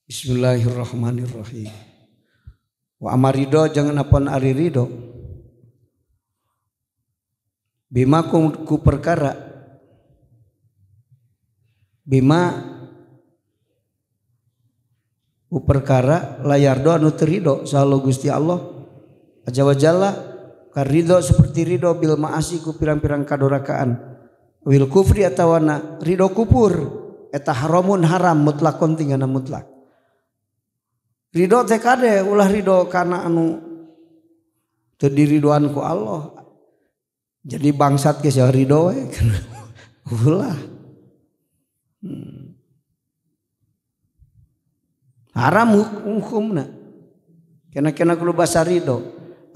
Bismillahirrahmanirrahim. Wa amarido jangan apon ari ridho. Bima ku perkara. Bima ku perkara layardo anu teu ridho saha Gusti Allah. Aja wajalla karidho seperti ridho bil maasi ku pirang-pirang kadorakaan. Wil kufri atawana ridho kupur eta haramun haram mutlakon tingana mutlak. Ridho teh kade ulah ridho kana anu teu diridoan ku Allah. Jadi bangsat geus ridho we ulah. Haram hukumna. Kena-kena kudu basa ridho.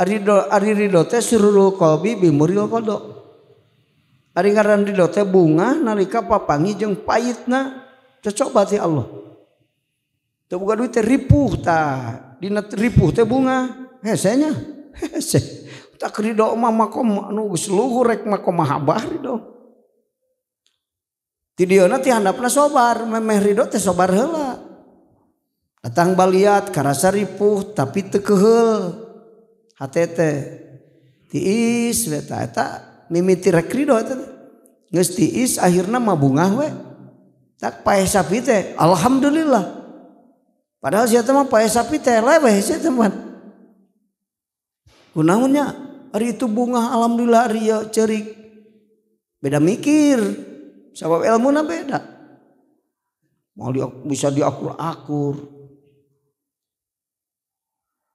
Ridho ari ridho teh sururul qalbi bimuril qada. Ari ngaran ridho teh bunga nalika papangi jeung pahitna cocok bati Allah. Teu boga duit teh ripuh tah. Dina ripuh teh bunga hese nya. Hese. Tak ridho mah makom anu geus luhur rek makom mahabbah ridho. Ti dieuna ti handapna sobar, memeh ridho teh sobar heula. Datang baliat karasa ripuh tapi teu keuheul. Hate teh tiis we ta eta mimiti rek ridho eta teh. Geus tiis akhirna mah bungah we. Tak paeh sapi teh alhamdulillah. Padahal sia teh mah paeh sapi teh leweh sia teh mah. Kunaon nya? Ari itu bunga alhamdulillah ari ieu ceurik. Beda mikir. Sabab ilmuna beda. Mau bisa diakur-akur.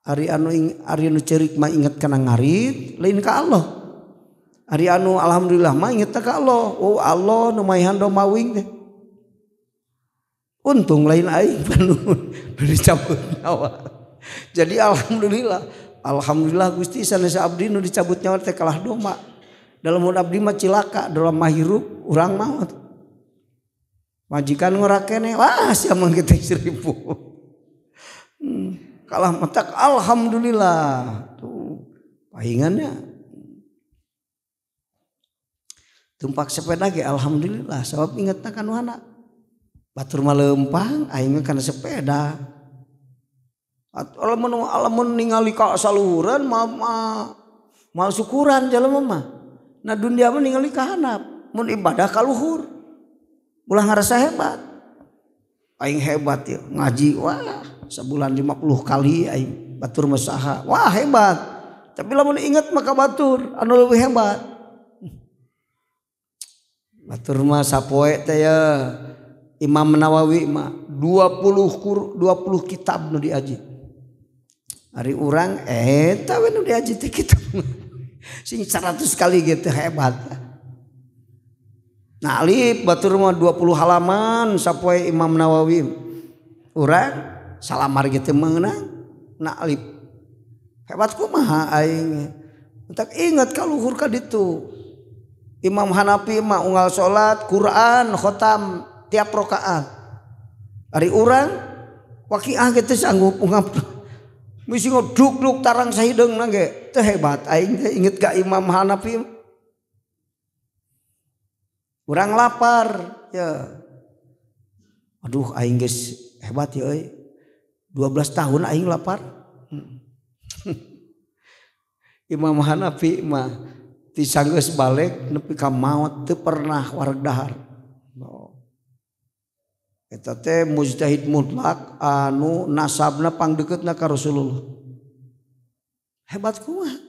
Ari anu ceurik mah inget kana ngarit lain ka Allah. Ari anu alhamdulillah mah inget ka Allah. Oh Allah nu maihan domba wing teh. Untung lain aing nu dicabut nyawa. Jadi alhamdulillah. Alhamdulillah Gusti sanes abdi nu dicabut nyawa teh kalah domba. Dalam mun abdi mah cilaka, dalam mah hirup urang maot. Majikan ngorakene, wah sia mah kitu 1000. Kalah matak alhamdulillah. Tuh pahingannya. Tumpak sepeda ge alhamdulillah sabab ingetna ka nu hana. Batur mah leumpang aing mah kana sepeda. Alamun ningali ka saluhureun mal syukuran jelema mah. Nah dunia mah ningali ka handap, mun ibadah ka luhur. Ulah ngarasa hebat. Aing hebat ya, ngaji wah sebulan 50 kali aing batur mah saha. Wah hebat. Tapi lamun inget maka batur anu leuwih hebat. Batur mah sapoe teh ya. Imam Nawawi mah 20 kitab nu diaji. Ari urang eta we nu diaji teh kitab. Sing 100 kali gitu hebat. Nah alif batur mah 20 halaman sapoe Imam Nawawi. Urang salamar gitu meunang nah alif. Hebat kumaha aing. Entak inget ka luhur ka ditu. Imam Hanafi mah unggal salat Quran khotam tiap rakaat. Ari urang waqiah gitu sanggup ungap. Misi ngeduk-duk tarang sahideung na ge teu hebat aing teh inget ka Imam Hanafi. Urang lapar ya. Aduh aing geus hebat ya euy. 12 tahun aing lapar. Imam Hanafi mah ti sanggeus balik nepi ka maot teu pernah wareg dahar. Eta teh mujtahid mutlak anu nasabna pangdekeutna ka Rasulullah. Hebat kumaha.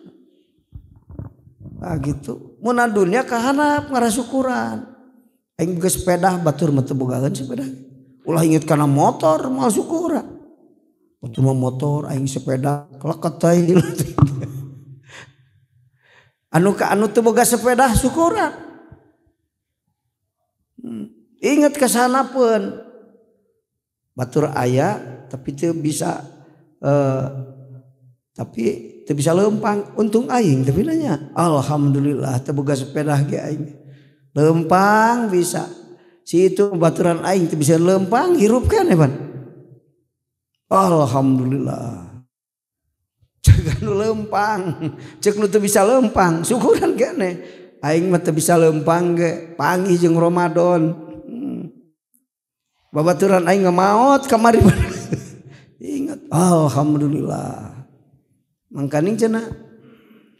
Nah gitu. Mun dunya kahanap ngarasukuran. Aing boga sepeda batur mah teu bogaeun sepeda. Ulah inget kana motor moal syukuran. Batur mah motor aing sepeda keleket aing. Anu ka anu teu boga sepeda syukuran. Ingat ke sana pun. Batur aya tapi teu bisa tapi teu bisa leumpang untung aing tapi nanya alhamdulillah teu boga sepeda ge aing leumpang bisa si itu baturan aing teu bisa leumpang hirup kan ya pan alhamdulillah cek nu leumpang cek nu teu bisa leumpang syukuran kene aing mah teu bisa leumpang ge panggih jeung Ramadan. Babaturan aing maot kamari. Alhamdulillah. Mangkaning cenah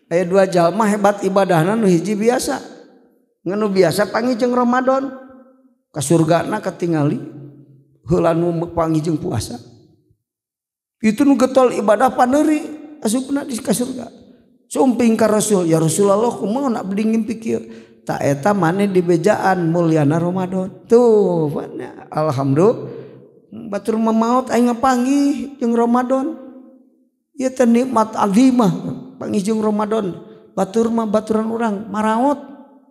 aya dua jalma hebat ibadahna nu hiji biasa. Ngan nu biasa panggih jeung Ramadan. Ka surgana katingali heula nu panggih jeung puasa. Itu nu getol ibadah paneuri asupna di ka surga. Sumping ka Rasul, ya Rasulullah kumaha nak abdi ngimpi kieu. Ta eta maneh dibejaan mulyana Ramadan. Tuh, alhamdulillah. Batur mamaut aing ngapanggih jeung Ramadan. Ieu teh nikmat azimah panggih jeung Ramadan. Batur mah baturan urang maraot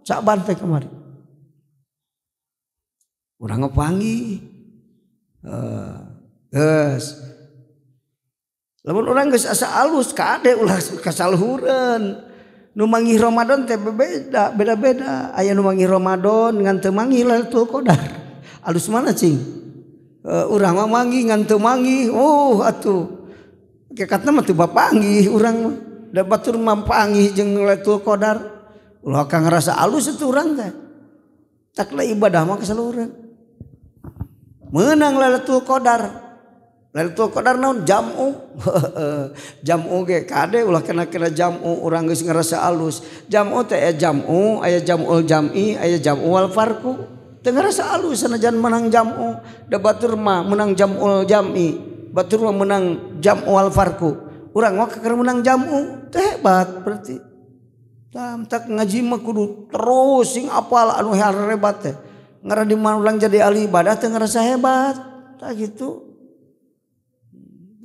Sa'ban teh kamari. Urang ngapanggih. Geus. Lamun urang geus asa alus kade ulah kasaluhureun. Nu manggih Ramadan teh beda, beda-beda. Aya nu manggih Ramadan ngan teu manggih Lailatul Qadar. Alus mana cing? Urang mah manggih ngan teu manggih. Oh atuh. Hakikatna mah teu bapanggih urang mah. Da batur mah panggih jeung Lailatul Qadar. Ulah ka ngarasa alus atuh urang teh. Tak lah ibadah mah kasaluhureun. Meunang Lailatul Qadar. Lailatul Qadar naon jam'u. Jam'u ge kade ulah kena-kena jam'u urang geus ngarasa alus. Jam'u teh aya jam'u, aya jam'ul jam'i, aya jam'u wal farqu. Teu ngarasa alus sanajan menang jam'u. Da batur mah menang jam'ul jam'i, batur mah menang jam'u wal farqu. Urang mah keur menang jam'u teh hebat berarti. Tah tak ngaji mah kudu terus sing apal anu hebat teh. Ngara di mana urang jadi ahli ibadah teh ngarasa hebat. Tah gitu.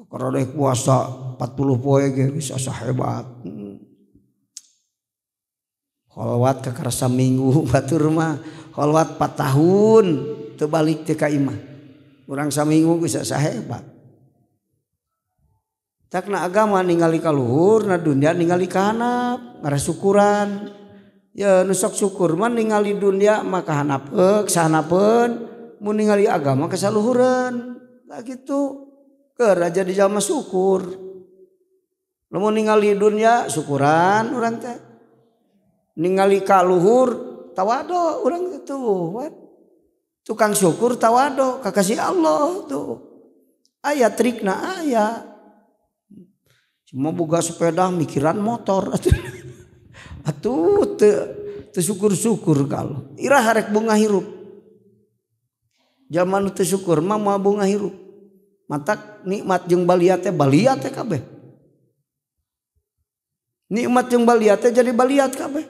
Karena puasa 40 poe ge geus asa hebat. Kholwat kakarasa minggu batur mah kholwat 4 tahun teu balik teh ka imah. Urang saminggu geus asa hebat. Takna agama ningali ka luhur, na dunia ningali ka handap, ngarasukuran. Ya nu sok syukur mah ningali dunia mah ka handap sahanapeun, mun ningali agama ka saluhureun. Lah kitu. Keur aja di jalma syukur. Lamun ningali dunia syukuran urang teh. Ningali ka luhur tawado urang teh tuh. Tukang syukur tawado kakasih Allah tuh. Aya trikna aya. Cuma boga sepeda mikiran motor. Atuh teu syukur-syukur kalau. Iraha rek bunga hirup. Jalma nu teu syukur mah moal bunga hirup. Matak nikmat jeung baliat teh kabeh. Nikmat jeung baliat teh jadi baliat kabeh.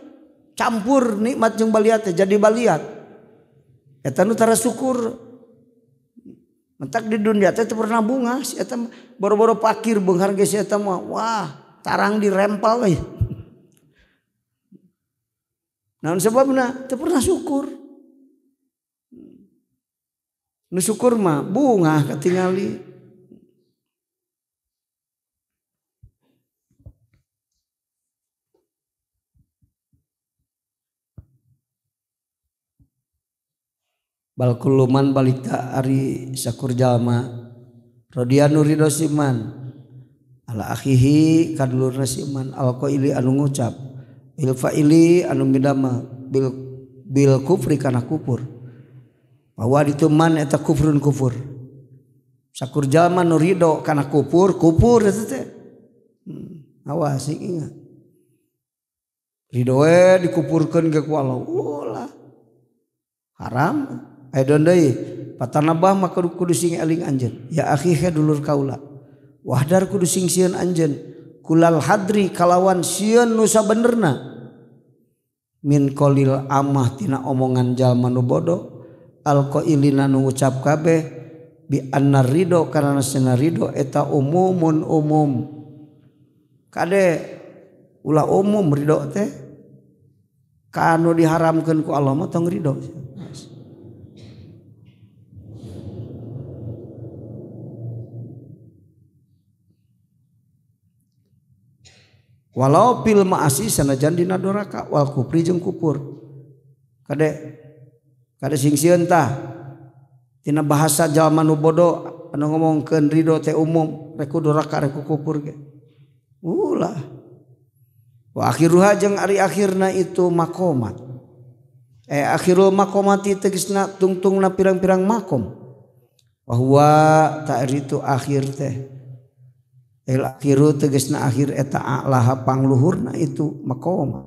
Campur nikmat jeung baliat teh jadi baliat. Eta nu tara syukur. Matak di dunia teh teu pernah bunga si eta boro-boro pakir beunghar ge si eta mah wah tarang dirempal we. Naon sebabna? Teu pernah syukur. Nu syukur mah bungah katingali. Bal kulluman balik ta ari sakur jalma rodianu ridho siman ala akhihi kadulurna siman al qaili anu ngucap bil fa'ili anu midama bil kufri kana kupur bahwa dituman eta kufrun kufur sakur jalma nu ridho kana kupur kupur eta teh. Awas ingat ridho we dikupurkeun ge ku Allah ulah haram. Ayo deui patanabah maka kudu sing eling anjeun ya akhi he dulur kaula wahdar kudu sing sieun anjeun kulal hadri kalawan sieun nu sabenerna min qalil amah tina omongan jalma nu bodoh alqailina nu ngucap kabeh bi anna ridho karena sena ridho eta umumun umum kade ulah umum ridho teh kanu diharamkeun ku Allah mah tong ridho. Walau pil maasi sanajan dina doraka wal kufri jeung kupur. Kade kade sing sieun tah tina bahasa jalma nu bodoh anu ngomongkeun ridho teh umum rek doraka rek kupur ge. Ulah. Wa akhiruha jeung ari akhirna itu makomat. Akhirul makomati tegasna tungtungna pirang-pirang makom. Wa huwa ta'ritu akhir teh. El akhiru tegasna akhir eta a'laha pangluhurna itu maqam.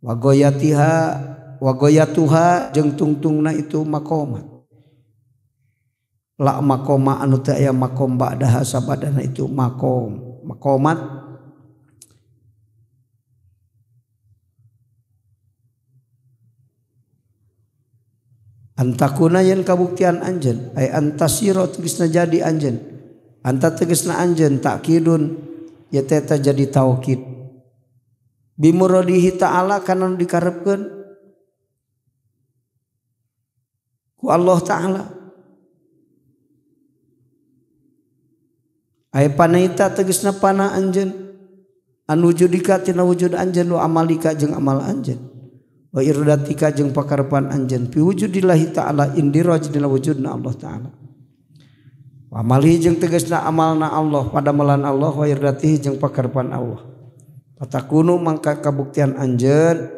Wa goyatiha wa goyatuha jeung tungtungna itu maqamat. La maqama anu teu aya maqam ba'daha sabadana itu maqam. Maqamat antakuna yen kabuktian anjeun ay antasiro tegasna jadi anjeun. Anta tegesna anjeun takkidun ya teta jadi taukid bimuradihi ta'ala kana nu dikarepkeun ku Allah ta'ala aya panaita tegesna pana anjeun anu wujudika tina wujud anjeun wa amalika jeung amal anjeun wa iradatika jeung pakarepan anjeun fi wujudillahi ta'ala indiraj dina wujudna Allah ta'ala. Amali jeung tegasna amalna Allah padamelan Allah wa irdatihi jeung pakarepan Allah. Patakunu mangka kabuktian anjeun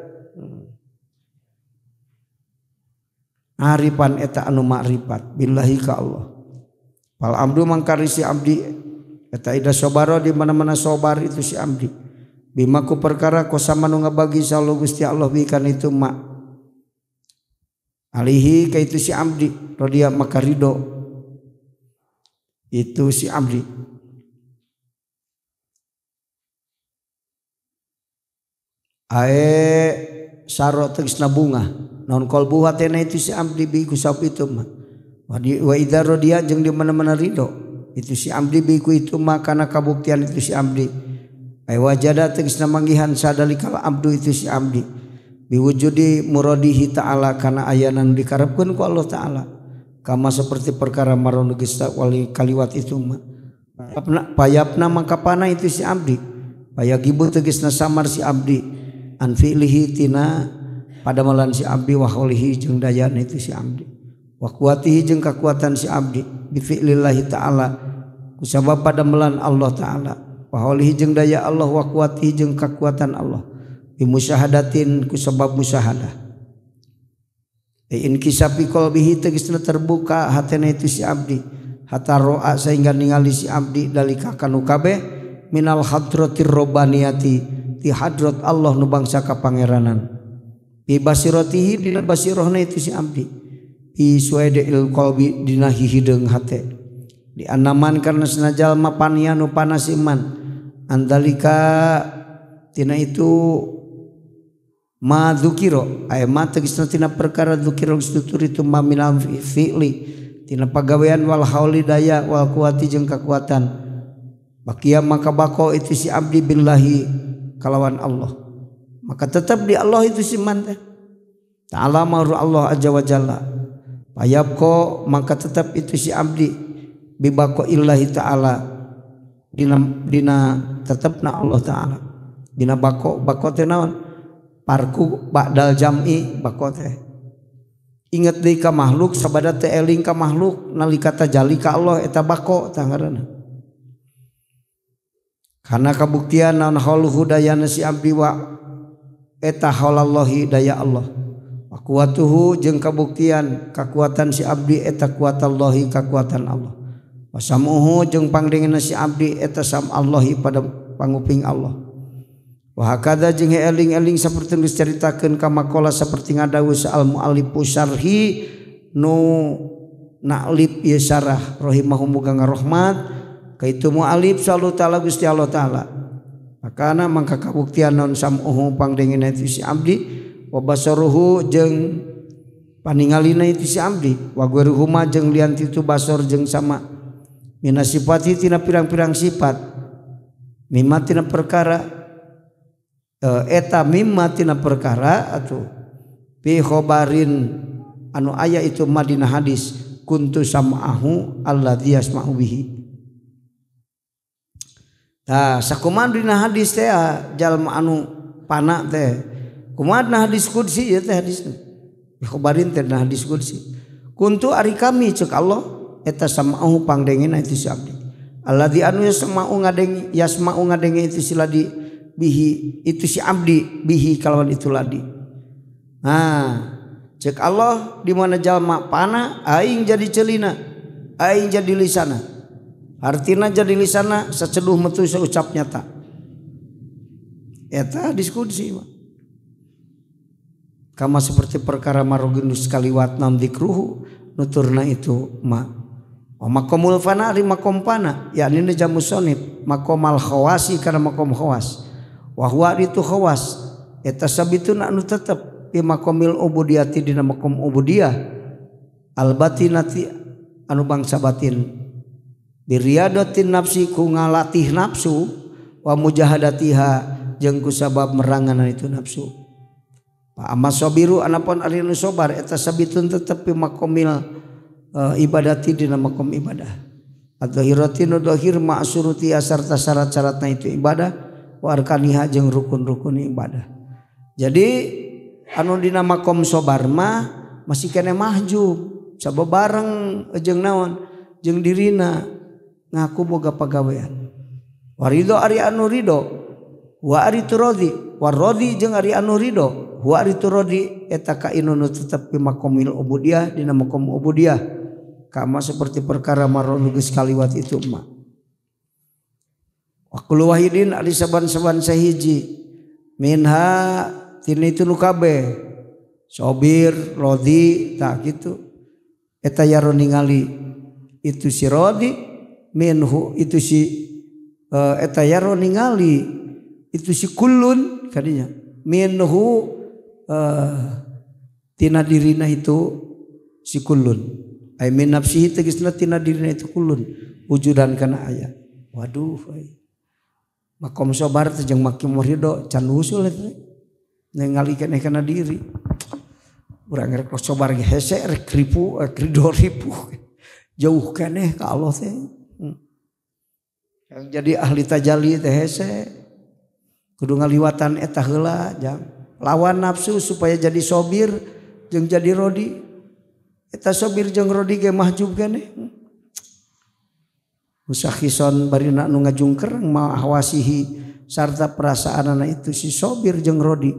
arifan eta anu makrifat billahi ka Allah. Fal abdu mangka si abdi eta ida sobaro di mana-mana sobar itu si abdi. Bima ku perkara kosama nu ngabagi sallu Gusti Allah bikan itu ma. Alihi ka itu si abdi rodia maka ridho itu si abdi. Ae saro tegasna bunga naon qalbu hatena itu si abdi bi ku sap itu mah. Wa idza radiya jeung di mana-mana ridho itu si abdi bi ku itu mah kana kabuktian itu si abdi. Ae wajada tegasna manggihan sadalikal abdu itu si abdi biwujudi muradihi ta'ala kana ayana nu dikarepkeun ku Allah ta'ala. Kama seperti perkara marono geus wali kaliwat itu mah. Payapna mangka pana itu si abdi. Payagibu tegasna samar si abdi an fi'lihi tina padamelan si abdi wa haulihi jeung dayana itu si abdi. Wa quwatihi jeung kakuatan si abdi bi fi'lillahi ta'ala kusabab padamelan Allah ta'ala. Wa haulihi jeung daya Allah wa quwatihi jeung kakuatan Allah bi musyahadatin kusabab musyahadah. Inkisafi qalbihi tegasna terbuka hatena itu si abdi hatta ro'a sehingga ningali si abdi dalika kanu kabeh minal hadratir robbaniyati ti hadrat Allah nu bangsa kapangeranan bi basiratihi dina basirohna itu si abdi bi suwaidil qalbi dina hihideung hate di anaman karena senajalma pania nu panas iman andalika tina itu ma dzukiro aya ma tegasna tina perkara dzukiro geus tutur itu ma minal fi'li tina pagawean wal hauli daya wal quwati jeung kakuatan bakia maka bako itu si abdi billahi kalawan Allah maka tetap di Allah itu si man teh ta'ala maru Allah azza wa jalla payabko maka tetap itu si abdi bibako illahi ta'ala dina dina tetepna Allah ta'ala dina bako bako teh naon parku ba'dal jam'i bako teh inget deui ka makhluk sabada teh eling ka makhluk nalika tajali ka Allah eta bako tah ngaranna karena kabuktian naon hauluhu dayana si abdi wa eta haulallahi daya Allah wa quwatuhu jeung kabuktian kakuatan si abdi eta kuwatallahi kakuatan Allah wa samuhu jeung pangdengena si abdi eta samallahi pada panguping Allah. Wa hakadha jeung eling-eling saperti geus caritakeun ka maqala saperti ngadawuh al muallifu syarhi nu na'lib ieu syarah rahimahu muga ngarahmat ka itu muallif sallallahu ta'ala Gusti Allah ta'ala. Makana mangka kabuktian non sam'uhu pangdengena itu si abdi wa basaruhu jeung paningalina itu si abdi wa ghairuhuma jeung lian itu basor jeung sama mina sifati tina pirang-pirang sifat mimma tina perkara eta mimma tina perkara atuh fi khobarin anu aya itu madinah hadis kuntu sam'ahu alladzi yasma'u bihi. Tah sakumaha dina hadis teh jalma anu pana teh kumaha dina hadis qudsi ieu teh hadisna fi khobarin teh dina hadis qudsi kuntu ari kami ceuk Allah eta sam'ahu pangdengena itu si abdi alladzi anu yasma'u ngadeng yasma'u ngadenge itu si ladi bihi itu si abdi bihi kalawan itu ladi. Nah, cek Allah di mana jalma panah aing jadi celina, aing jadi lisana. Artina jadi lisana saceduh metu saucap nyata. Eta diskusi mah. Kama seperti perkara marogin kaliwat nam dikruhu nuturna itu ma. Wa maqamul fana ari maqam fana yakni jamu sonib maqamal khawasi kana maqam khawas. Wa huwa itu khawas eta sabitun anu tetep pi maqamil ubudiyati dina maqam ubudiyah al batinati anu bangsa batin. Biriyadatin nafsi ku ngalatih nafsu wa mujahadatiha jeung ku sabab merangan itu nafsu. Fa amma sabiru anapun ari nu sabar eta sabitun tetep pi maqamil ibadati dina maqam ibadah. Adzahirati nu zahir ma'suruti sarta syarat-syaratna itu ibadah wa arkaniha jeung rukun-rukun ibadah. Jadi anu dina maqam sabar mah masih keneh mahjub sabab bareng jeung naon jeung dirina ngaku boga pagawean. Warido ari anu ridho wa ari turodi warodi jeung ari anu ridho wa ari turodi eta kainun tetep pi maqamil ubudiyah dina maqam ubudiyah kama seperti perkara maron geus kaliwat itu mah. Wa kullu wahidin ari saban-saban sahiji minha tina itu nu kabeh sobir rodi tah kitu eta yaro ningali itu si rodi minhu itu si eta yaro ningali itu si kullun kadinya minhu tina dirina itu si kullun ay min nafsihi tegasna tina dirina itu kullun wujudan kana aya. Waduh ai makom sabar teh jeung makom ridho can usul eta ningali keneh kana diri urang rek sabar ge hese rek ripu rek ridho ripu jauh keneh ka Allah teh. Yang jadi ahli tajali teh hese kudu ngaliwatan eta heula jang lawan nafsu supaya jadi sobir jeung jadi rodi eta sobir jeung rodi ge mahjub keneh. Musakhison barina nu ngajungker ma hawasihi sarta perasaanana itu si sobir jeung rodi.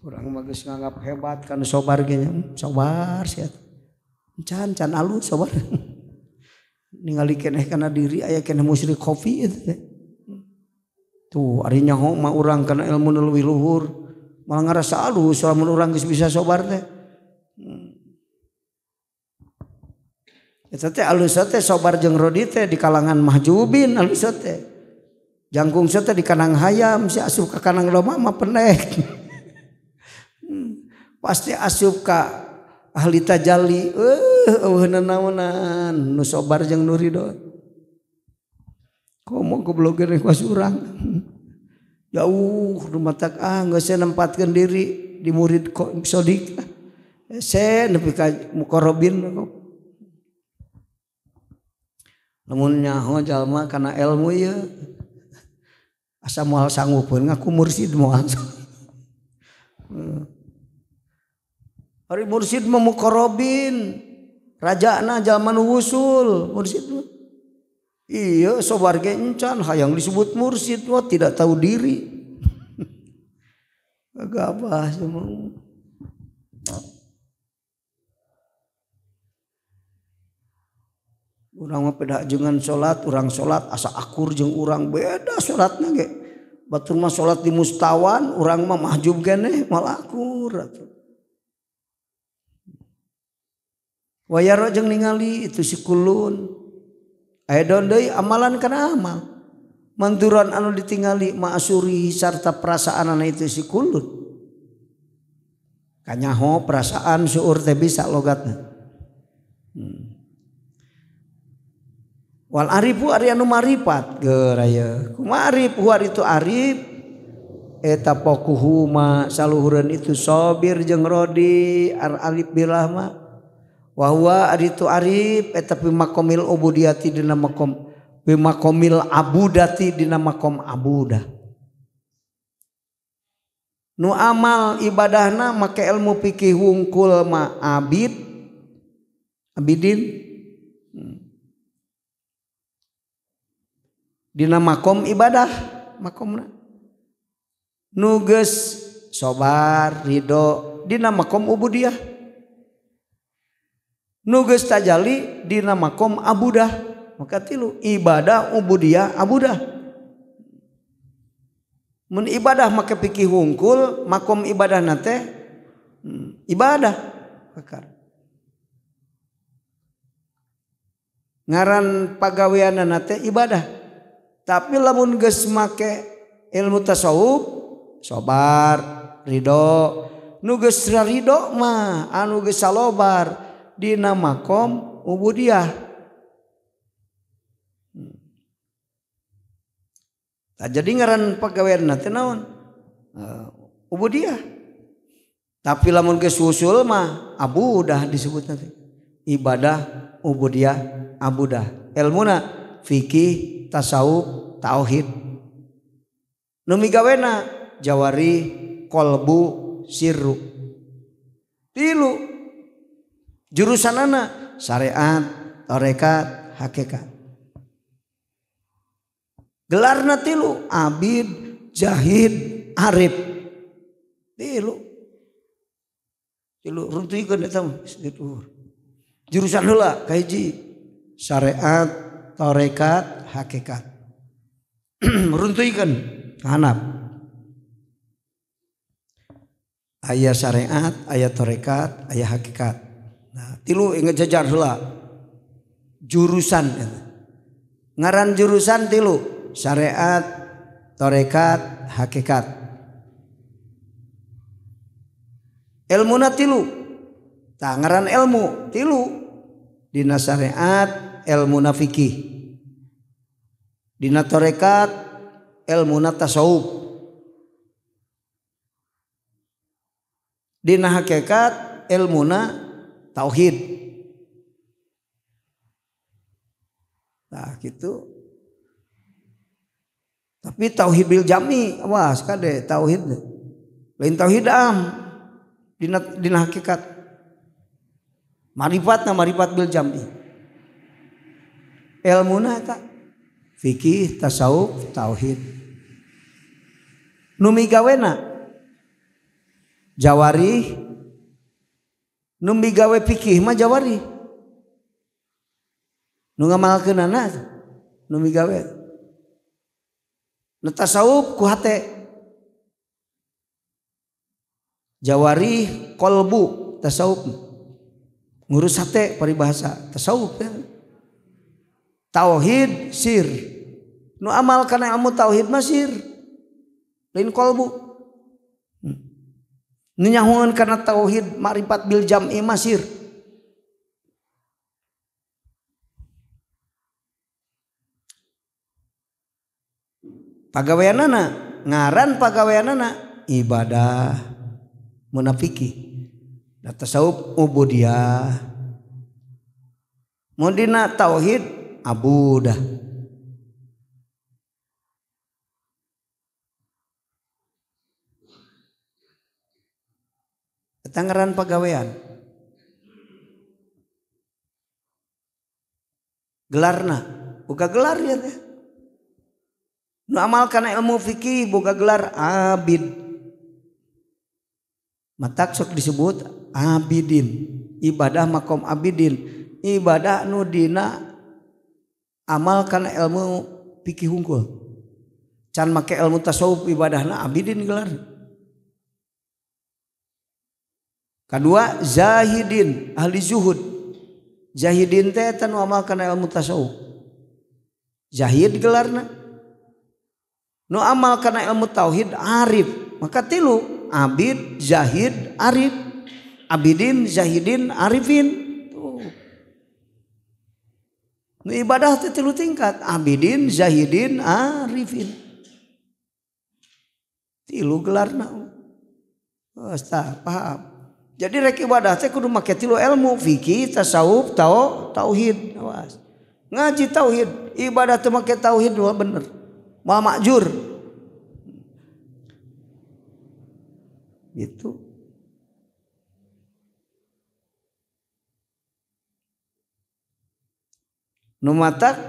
Urang mah geus nganggap hebat kana sobar ge nya sobar sia can can alus sobar. Ningali keneh kana diri aya keneh musyrik kopi itu teh. Tuh ari nyaho mah urang kana ilmu nu leuwih luhur malah ngarasa alus lamun urang geus bisa sobar teh. Eta teh alus teh sobar jeung rodi teh di kalangan mahjubin alus teh. Jangkung teh di kanang hayam si asup ka kanang loma mah pendek. Pasti asup ka ahli tajalli eueuh naonan nu sobar jeung nu ridho. Komo goblok ge kuas urang. Jauh rumatak ah geus nempatkeun diri di murid sodik. Hese nepi ka muqarrabin. Lamun nyaho jalma kana ilmu ieu asa moal sanggupeun ngaku mursid moal. Ari mursid mah muqarrabin, rajana jalma nu wusul, mursid mah. Iya sobar ge encan hayang disebut mursid wah tidak tahu diri. Gagabah semua. Urang mah pedah jengan salat, urang salat asa akur jeung urang beda salatna ge. Batur mah salat di mustawan, urang mah mahjub keneh moal akur atuh. Wayaro jeung ningali itu si kulun. Aedon deui amalan kana amal. Manturan anu ditingali ma'asuri sarta perasaanana itu si kulun. Kanyaho perasaan seueur teh bisa logatna. Wal arifu ari anu marifat geura ye. Kumaha arif huwa itu arif eta pokuhu ma saluhureun itu sabir jeung rodi ar alif bilah ma. Wa huwa ari itu arif eta pi maqamil ubudiyati dina maqam pi maqamil abudati dina maqam abudah. Nu amal ibadahna make ilmu fikih wungkul ma abid abidin. Dina makom ibadah makomna nu geus sabar ridho dina makom ubudiyah. Nu geus tajali dina makom abudah. Maka tilu ibadah ubudiyah abudah. Mun ibadah make fikih hungkul makom ibadah nate ibadah pakar. Ngaran pagaweanna teh ibadah. Tapi lamun geus make ilmu tasawuf sabar, ridho. Nu geus ridho mah anu geus salobar dina makom ubudiyah. Tah jadi ngaran pagaweanna teh naon? Ubudiyah. Tapi lamun geus usul mah abudah disebutna teh. Ibadah ubudiyah abudah. Ilmuna fikih, tasawuf, tauhid. Nu migawena jawari, kolbu, sirru. Tilu jurusanana syariat, tarekat, hakikat. Gelarna tilu abid, jahid, arif. Tilu. Tilu runtuhkeun eta mah jurusan heula kahiji syariat, tarekat, hakikat. Runtuhkeun hanap. Aya syariat, aya tarekat, aya hakikat. Nah, tilu inget jajar heula. Jurusan eta. Ngaran jurusan tilu, syariat, tarekat, hakikat. Ilmuna tilu. Tah ngaran ilmu tilu. Dina syariat ilmuna fikih. Dina tarekat ilmuna tasawuf. Dina hakikat ilmuna tauhid. Nah gitu. Tapi tauhid bil jami, awas kade tauhid. Lain tauhid am dina hakikat. Marifatna marifat bil jami. Ilmuna eta fikih, tasawuf, tauhid. Nu migawena jawari, nu migawe fikih mah jawari. Nu ngamalkeunana nu migawe. Nu tasawuf ku hate. Jawari kolbu tasawuf. Ngurus hate paribahasa tasawuf ya. Tauhid sir. Nu amal kana ilmu tauhid mah sir. Lain kolbu. Nu nyahoan kana tauhid makrifat bil jam'i mah sir. Pagaweanana ngaran pagaweanana ibadah munafiki. Da tasawuf ubudiyah. Mun dina tauhid abudah. Eta ngaran pagawean. Gelarna boga gelar ya teh. Nu amal kana ilmu fikih boga gelar abid. Matak sok disebut abidin. Ibadah makom abidin. Ibadah nu dina amal kana ilmu fikih hungkul. Can make ilmu tasawuf ibadahna abidin gelar. Kedua zahidin, ahli zuhud. Zahidin teh eta nu amal kana ilmu tasawuf. Zahid gelarna. Nu amal kana ilmu tauhid arif. Maka tilu abid, zahid, arif. Abidin, zahidin, arifin. Tuh. Nu ibadah teh tilu tingkat, abidin, zahidin, arifin. Tilu gelarna. Oh, paham. Jadi rek ibadah teh kudu make tilu ilmu, fikih, tasawuf, tauhid. Awas. Ngaji tauhid, ibadah teh make tauhid wah bener. Moal makjur. Gitu. Nu matak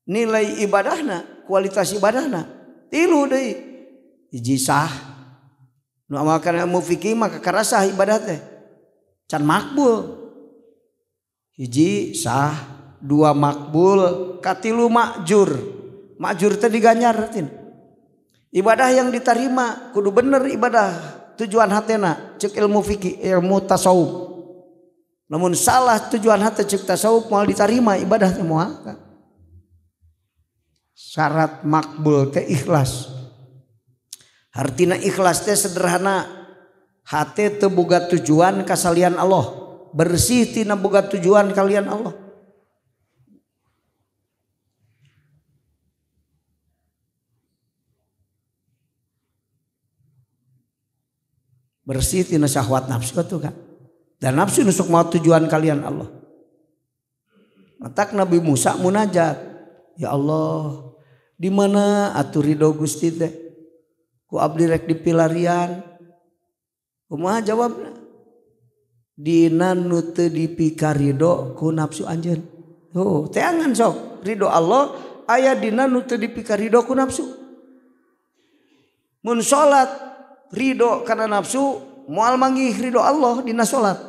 nilai ibadahna, kualitas ibadahna tilu deui. Hiji sah. Nu amalkan ilmu fikih maka karasah ibadah teh. Can makbul. Hiji sah, dua makbul, katilu makjur. Makjur teh diganjar tin. Ibadah yang diterima kudu bener ibadah tujuan hatena cek ilmu fikih, ilmu tasawuf. Namun salah tujuan hati cek tasawuf moal diterima ibadah teh moal. Syarat makbul teh ikhlas. Artina ikhlas teh sederhana. Hati teu boga tujuan kasalian Allah, bersih tina boga tujuan kalian Allah. Bersih tina syahwat nafsu tuh kan. Dan nafsu nusuk mau tujuan kalian Allah. Matak Nabi Musa munajat, ya Allah, di mana atuh ridho Gusti teh? Ku abdi rek dipilarian. Kumaha jawabna? Dina nu teu dipikarido ku nafsu anjeun. Oh, teangan sok ridho Allah aya dina nu teu dipikarido ku nafsu. Mun salat ridho kana nafsu moal manggih ridho Allah dina salat.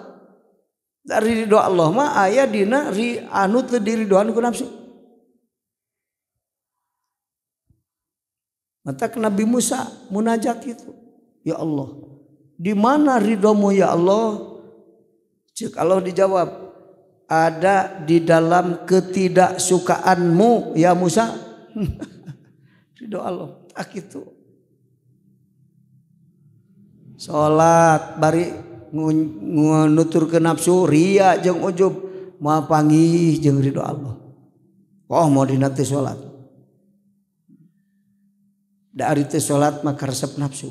Dari ridho Allah mah aya dina anu teu diridoan ku nafsu. Matak Nabi Musa munajat itu, ya Allah, di mana ridhomu ya Allah? Cek Allah dijawab, ada di dalam ketidaksukaanmu ya Musa. Ridho Allah, tak itu. Salat bari nuturkeun nafsu ria jeung ujub moal panggih jeung ridho Allah. Oh mau dina teh salat. Da ari teh salat mah karesep nafsu.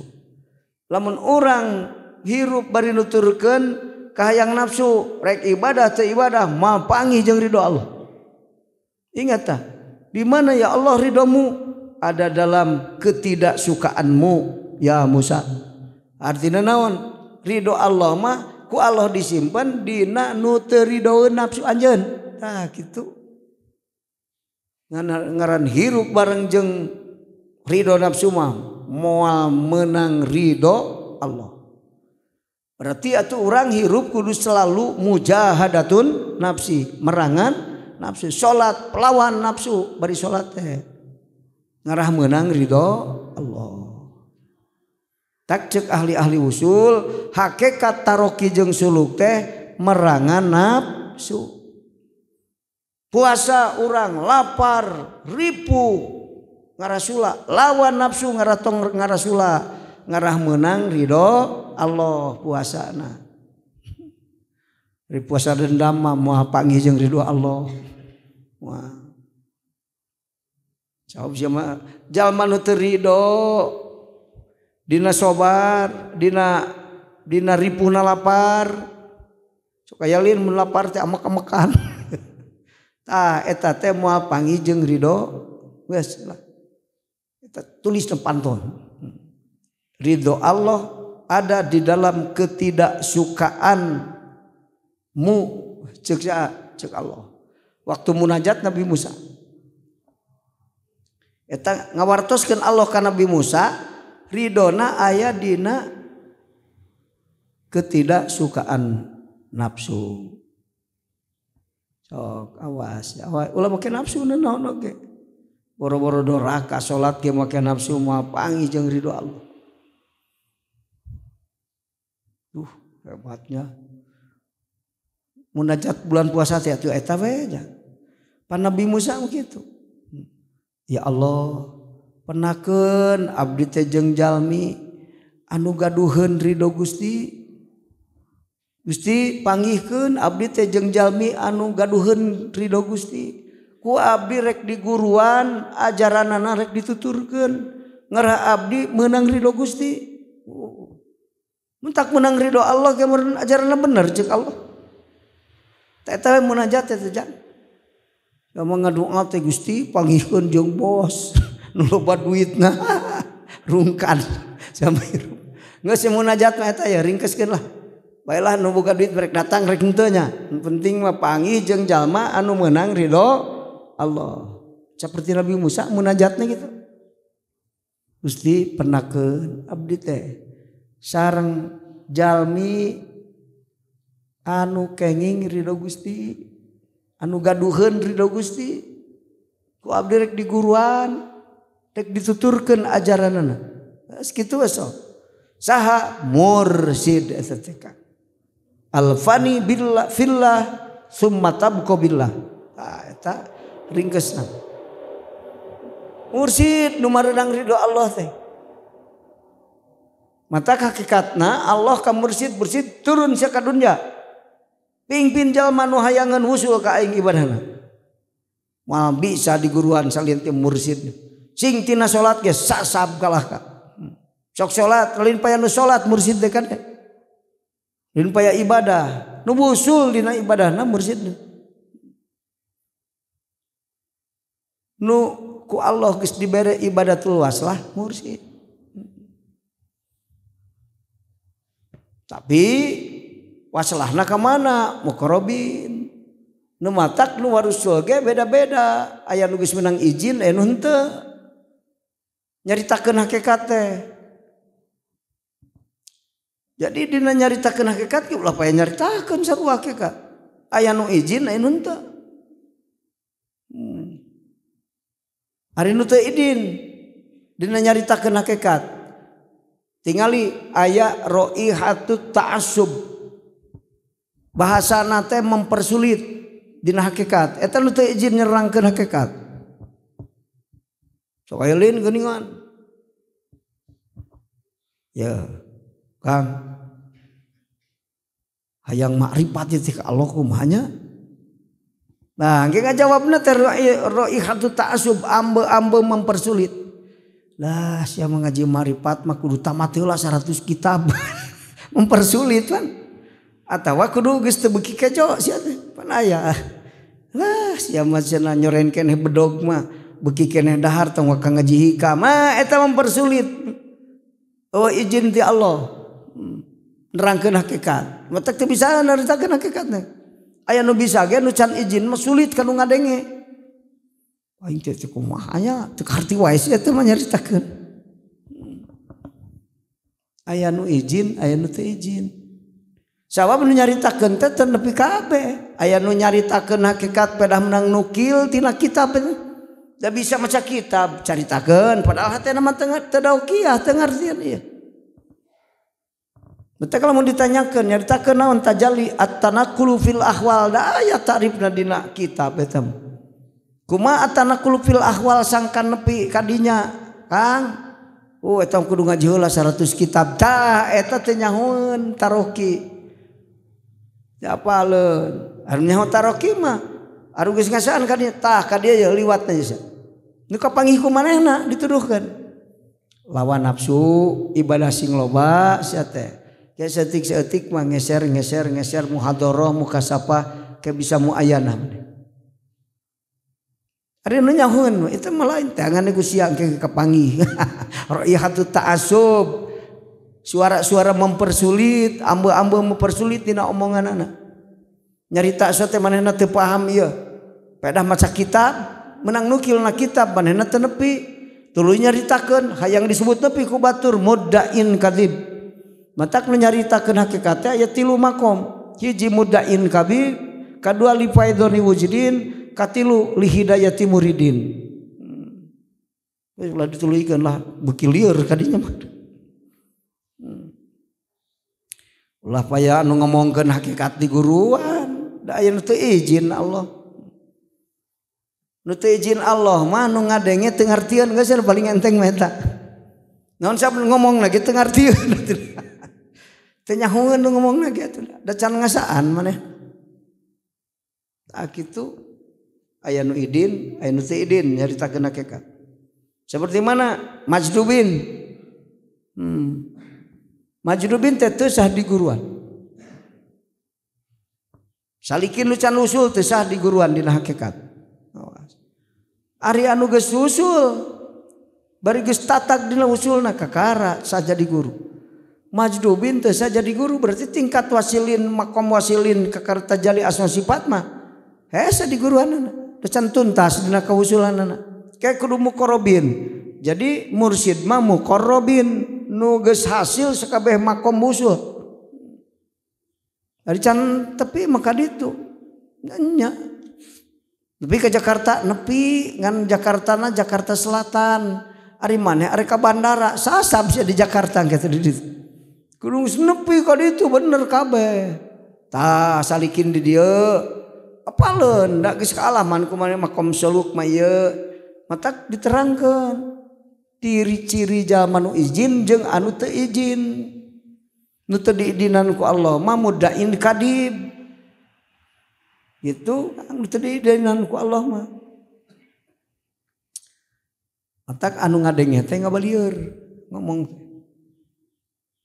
Lamun urang hirup bari nuturkeun kahayang nafsu rek ibadah teu ibadah moal panggih jeung ridho Allah. Ingat tah, di mana ya Allah ridhomu? Ada dalam ketidaksukaanmu ya Musa. Artinya naon? Ridho Allah mah ku Allah disimpan dina nu teu ridoeun nafsu anjeun. Tah kitu. Ngaran hirup bareng jeung ridho nafsu mah moal menang ridho Allah. Berarti atuh urang hirup kudu selalu mujahadatun nafsi, merangan nafsu, salat pelawan nafsu bari salat teh ngarah menang ridho Allah. Tak cek ahli-ahli usul hakikat taroki jeung suluk teh merangan nafsu. Puasa urang lapar ripuh ngarasula, lawan nafsu ngaratong ngarasula, ngarah menang ridho Allah puasana. Ri puasa dendam mah moal panggih jeung ridho Allah. Wah. Jawab sia jalma nu teu ridho dina sobar, dina ripuhna lapar. Sok aya lin mun lapar teh amek-amekan. Tah eta teh moal panggih jeung ridho geus lah. Eta tulis na pantun. Ridho Allah ada di dalam ketidaksukaanmu cek cek Allah. Waktu munajat Nabi Musa. Eta ngawartoskeun Allah ka Nabi Musa, ridona aya dina ketidaksukaan nafsu. Sok awas, awas ulah make nafsu naon oge. Boro-boro doraka salat ge make nafsu moal panggih jeung ridho Allah. Duh, hebatnya. Munajat bulan puasa teh atuh eta we nya. Pan Nabi Musa kitu. Ya Allah, penakeun abdi teh jeung jalmi anu gaduheun ridho Gusti. Gusti panggihkeun abdi teh jeung jalmi anu gaduheun ridho Gusti. Ku abdi rek diguruan ajaranana rek dituturkeun ngarah abdi meunang ridho Gusti. Mun tak meunang ridho Allah ge meureun ajaranna bener cek Allah. Teh eta we munajat teh teh. Da mah ngadoa teh Gusti panggihkeun jeung bos nu loba duitna rungkan sampai hirup. Geus munajat mah eta ya ringkeskeun lah. Baiklah nu boga duit rek datang rek henteu nya. Penting mah panggih jeung jalma anu meunang ridho Allah. Seperti Nabi Musa munajatnya gitu. Gusti penakeun abdi teh sareng jalmi anu kenging ridho Gusti. Anu gaduheun ridho Gusti. Ku abdi rek diguruan, rek dituturkeun ajaranana. Geus kitu we sok. Saha mursid eta teh Kang. Alfani billah fillah summa tabqa billah. Tah eta ringkesna. Mursid nu mareunang ridho Allah teh. Mata hakikatna Allah ka mursid, mursid turun sia ka dunya. Pingpin jalma nu hayangeun wusul ka aing ibadahna. Moal bisa diguruan salin teh mursid. Sing tina salat ge sasab kalah ka. Sok salat lain paya nu salat mursid teh kan. Lain paya ibadah, nu wusul dina ibadahna mursid. Nu ku Allah geus dibere ibadatul waslah mursid. Tapi waslahna ka mana? Muqarrabin. Nu matak nu warusul ge beda-beda. Aya nu geus meunang izin aya nu henteu. Nyaritakeun hakikat teh. Jadi dina nyaritakeun hakikat ge ulah paya nyaritakeun sarua hakikat. Aya nu izin aya nu henteu. Ari nu teu idin dina nyaritakeun hakikat. Tingali aya roihatut ta'assub. Bahasana teh mempersulit dina hakikat. Eta nu teu izin nyerangkeun hakikat. Sok aya lain geuningan. Ya, Kang. Hayang makrifat teh ka Allah kumaha nya? Nah, engke ngajawabna teh roihatut ta'assub, ambe-ambe mempersulit. Lah sia ngaji marifat mah kudu tamat heula 100 kitab. Mempersulit kan. Atawa kudu geus teu beuki kejo sia teh. Pan aya. Lah sia mah cenah nyoren keneh bedog mah beuki keneh dahar tong waka ngaji hikam. Mah eta mempersulit. Oh izin ti Allah. Nerangkeun hakikat. Matak teu bisa nyaritakeun hakikat teh. Aya nu bisa ge nu can izin mah sulit ka nu ngadenge. Aing teh kumaha nya teu karti wae sia teh mah nyaritakeun. Aya nu izin, aya nu teu izin. Sabab nu nyaritakeun teh teu nepi kabeh. Aya nu nyaritakeun hakikat pedah menang nukil tina kitab teh. Da bisa maca kitab caritakeun padahal hatena mah teu daukiah teu ngartieun ieu. Betul kalau mau ditanyakeun nyaritakeun naon tajalli at-tanaqqulu fil ahwal da aya ta'rifna dina kitab eta. Kumaha at-tanaqqulu fil ahwal sangkan nepi kadinya Kang. Oh eta kudu ngaji heula 100 kitab. Tah eta teh nyahoeun taroki. Teu apaleun. Anu nyaho taroki mah anu geus ngasaan ka dieu tah ka dieu ye liwatna geus. Nu kapanggih ku manehna dituduhkeun. Lawan nafsu ibadah sing loba sia teh. Ke saeutik-saeutik mah ngeser ngeser ngeser muhadharah mukasapah ke bisa muayanah. Ari nu nyahoeun itu mah lain teh ngan ku sia ke kapanggih. Raihatut ta'assub. Suara-suara mempersulit, ambe-ambe mempersulit dina omonganana. Nyarita teh manehna teu paham ieu. Pedah maca kitab, menang nukil na kitab manehna teu nepi. Tuluy nyaritakeun hayang disebut nepi ku batur muddain kadzib. Matak nu nyaritakeun hakikat teh aya tilu makom. Hiji muddain kabir, kadua li faidoni wujudin, katilu li hidayati muridin. Wis ulah dituluykeun lah beuki lieur kadinya mah. Ulah paya anu ngomongkeun hakikat di guruan, da aya nu teu izin Allah. Nu teu izin Allah mah nu ngadenge teu ngartieun geus paling enteng mah eta. Naon sabun ngomong lagi teu ngartieun. Teu nyahoeun nu ngomongna ge atuh da can ngasaan maneh. Tah kitu aya nu idin, aya nu teu idin nyaritakeun hakikat. Seperti mana majdubin. Majdubin teh teu sah di guruan. Salikin nu can usul teu sah di guruan dina hakikat. Ari anu geus usul bari geus tatak dina usulna kakara sah jadi guru. Majdubin teu sah jadi guru berarti tingkat wasilin makom wasilin kakara tajalli asma sifat mah hese di guruanana. Teu can tuntas dina kausulanana. Kayak kudu muqarrabin. Jadi mursyid mah muqarrabin nu geus hasil sakabeh makom usul. Ari can tepi maka ditu. Nya. Nepi ke Jakarta nepi ngan Jakartana Jakarta Selatan. Ari maneh ari ka bandara sasab sia di Jakarta kitu di ditu. Kudu geus nepi ka ditu bener kabeh. Tah salikin di dieu. Apaleun da geus kaalaman ku maneh makom suluk mah ieu. Matak diterangkeun ciri-ciri jalma nu izin jeung anu teu izin. Nu teu diidinan ku Allah mah mudain kadib. Gitu anu teu diidinan ku Allah mah. Matak anu ngadenge teh ngabalieur ngomong teh.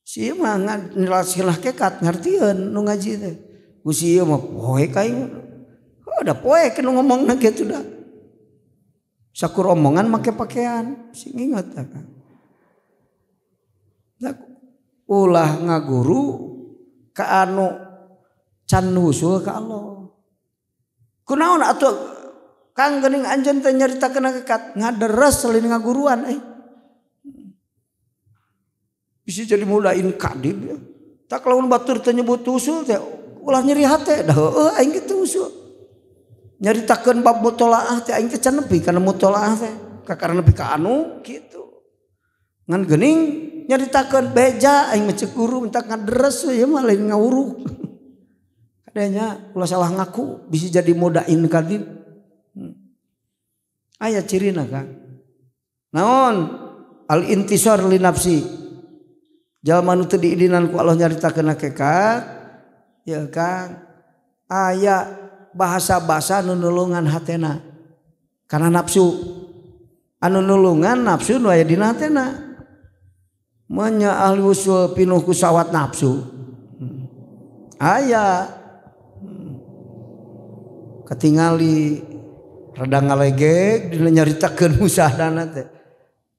Si ieu mah nilasilah kekat ngartieun nu ngaji teh. Ku si ieu mah poek aing. Oh, da poek nu ngomongna kitu da. Sakur omongan make pakaian, sing ingat ta Kang. Ulah ngaguru ka anu can wusul ka Allah. Kunaon atuh Kang geuning anjeun teh nyaritakeun hakikat ngaderes lain ngaguruan euy. Bisa jadi mulain kadib ya. Tak lamun batur teh nyebut usul teh ulah nyeri hate dah heueuh aing kitu usul. Nyaritakeun bab mutolaah teh aing teh can nepi kana mutolaah teh kakara nepi ka anu kitu. Ngan geuning nyaritakeun beja aing mah ceuk guru minta ngaderes we ieu mah lain ngawuruk. Kadenya ulah salah ngaku bisa jadi modain kadib. Aya cirina Kang. Naon al intisar li nafsi. Jalma nu teu diidinan ku Allah nyaritakeun hakikat ya Kang. Aya bahasa-bahasa nu nulungan hatena karena nafsu anu nulungan nafsu nu aya dina hatena menya ahli usul pinuh ku sawat nafsu aya ketingali rada ngalegeg dina nyaritakeun musahdana teh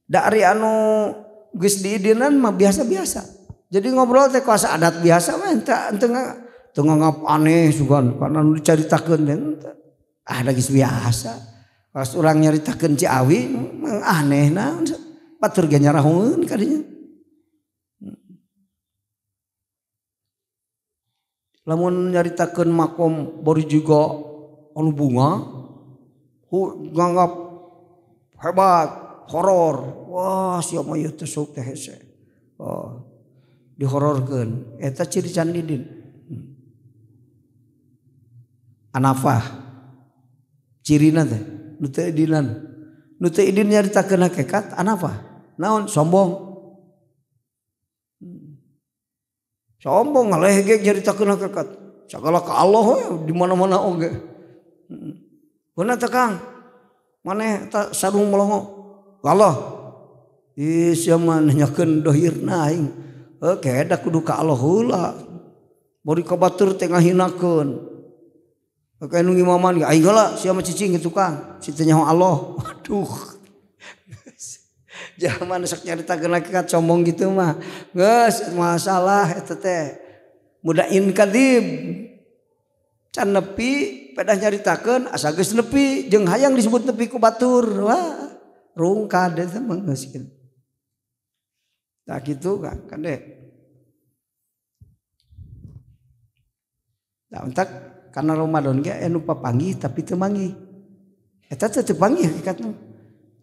dari anu geus diidinan mah biasa-biasa jadi ngobrol teh kuasa adat biasa mah henteu teu nganggap aneh sugan karena nu dicaritakeun teh ah da geus biasa. Pas urang nyaritakeun Ciawi aneh naon batur ge nyarahungeun ka dinya. Lamun nyaritakeun makom baru juga anu bunga nganggap hebat horor wah sia mah ieu teh sok teh hese. Oh dihororkeun eta ciri can didin. Anafah cirina teh nu teu idinan nu teu idin nyaritakeun hakikat anafah naon sombong sombong ngalehgeg nyaritakeun hakikat sagala ka Allah we di mana-mana oge beuna teh Kang maneh eta sarung melongo ka Allah ih sia mah nanyakeun dohirna aing heuh da kudu ka Allah heula bari ka batur teh ngahinakeun. Kayak nu ngimaman aing heula sia mah cicing kitu Kang, si teu nyaho Allah. Waduh. Zaman sok nyaritakeun hakikat sombong gitu mah. Geus masalah eta teh. Mudain kadib. Can nepi pedah nyaritakeun asa geus nepi jeung hayang disebut nepi ku batur. Wah, rungkad eta mah geus kitu. Tah kitu Kang, kade. Tah entak karena Ramadan ge anu papanggih tapi teu manggih. Eta teh teu panggih hakikatna.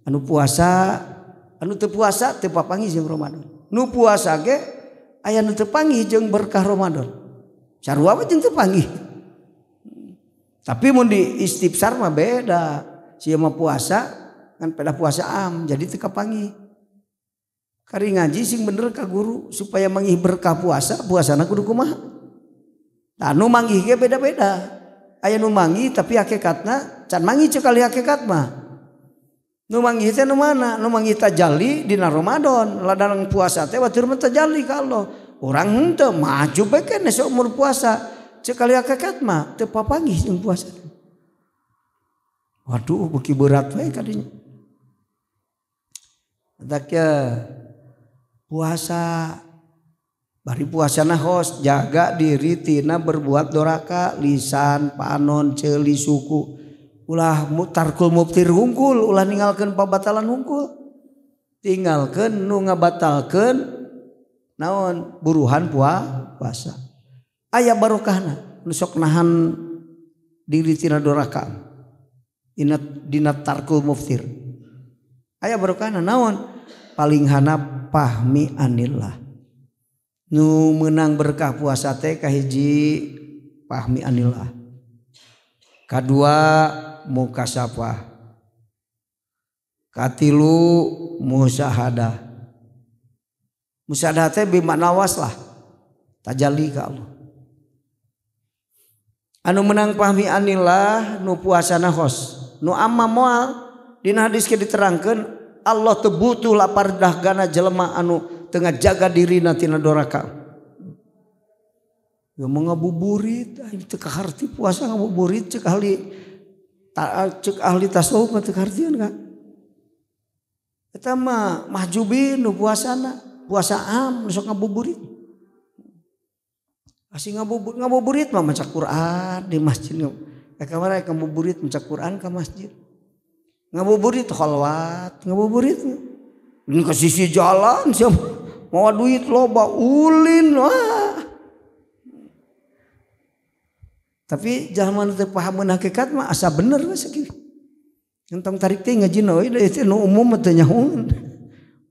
Anu puasa, anu teu puasa teu papanggih jeung Ramadan. Nu puasa ge aya nu teu panggih jeung berkah Ramadan. Sarua we jeung teu panggih. Tapi mun di istifsar mah beda. Sia mah puasa ngan pedah puasa am jadi teu kapanggih. Kari ngaji sing bener ka guru supaya manggih berkah puasa, puasana kudu kumaha. Nah, nu manggih ge beda-beda. Aya nu manggih tapi hakikatna can manggih cek kali hakikat mah. Nu manggih teh nu mana? Nu manggih tajalli dina Ramadan. Ladang puasa teh batur mah tajalli ka Allah. Urang henteu maju bae keneh saumur puasa. Cek kali hakikat mah teu papanggih jeung puasa. Waduh beuki berat we kadinya. Entak puasa bari puasana hos jaga diri tina berbuat doraka lisan panon ceuli suku ulah tarkul muftir hungkul ulah ninggalkeun pabatalan hungkul tinggalkeun nu ngabatalkeun naon buruhan puasa aya barokahna nu sok nahan diri tina doraka. Dina Tarkul Muftir. Aya barokahna naon? Paling hanap pahmi anillah. Nu meunang berkah puasa teh kahiji pahmi anillah. Kadua mukasafah. Katilu musyahadah. Musyahadah teh bimakna waslah. Tajalli ka Allah. Anu menang pahmi anillah nu puasana khos. Nu amma moal dina hadis ke diterangkeun Allah teu butuh lapar dahgana jelema anu teu ngajaga dirina tina doraka. Ya mau ngabuburit aing teu kaharti puasa ngabuburit cek ahli tasawuf mah teu kahartieun ka. Eta mah mahjubin nu puasana, puasa am nu sok ngabuburit. Asing ngabuburit mah maca Quran di masjid. Kamari ngabuburit maca Quran ka masjid. Ngabuburit kholwat, ngabuburit. Ini ke sisi jalan siapa mau duit loba ulin wah. Tapi jalma nu teu paham hakikat mah asa bener we sakieu. Entong tarik teh ngajina we da ieu nu umum mah teu nyahoeun.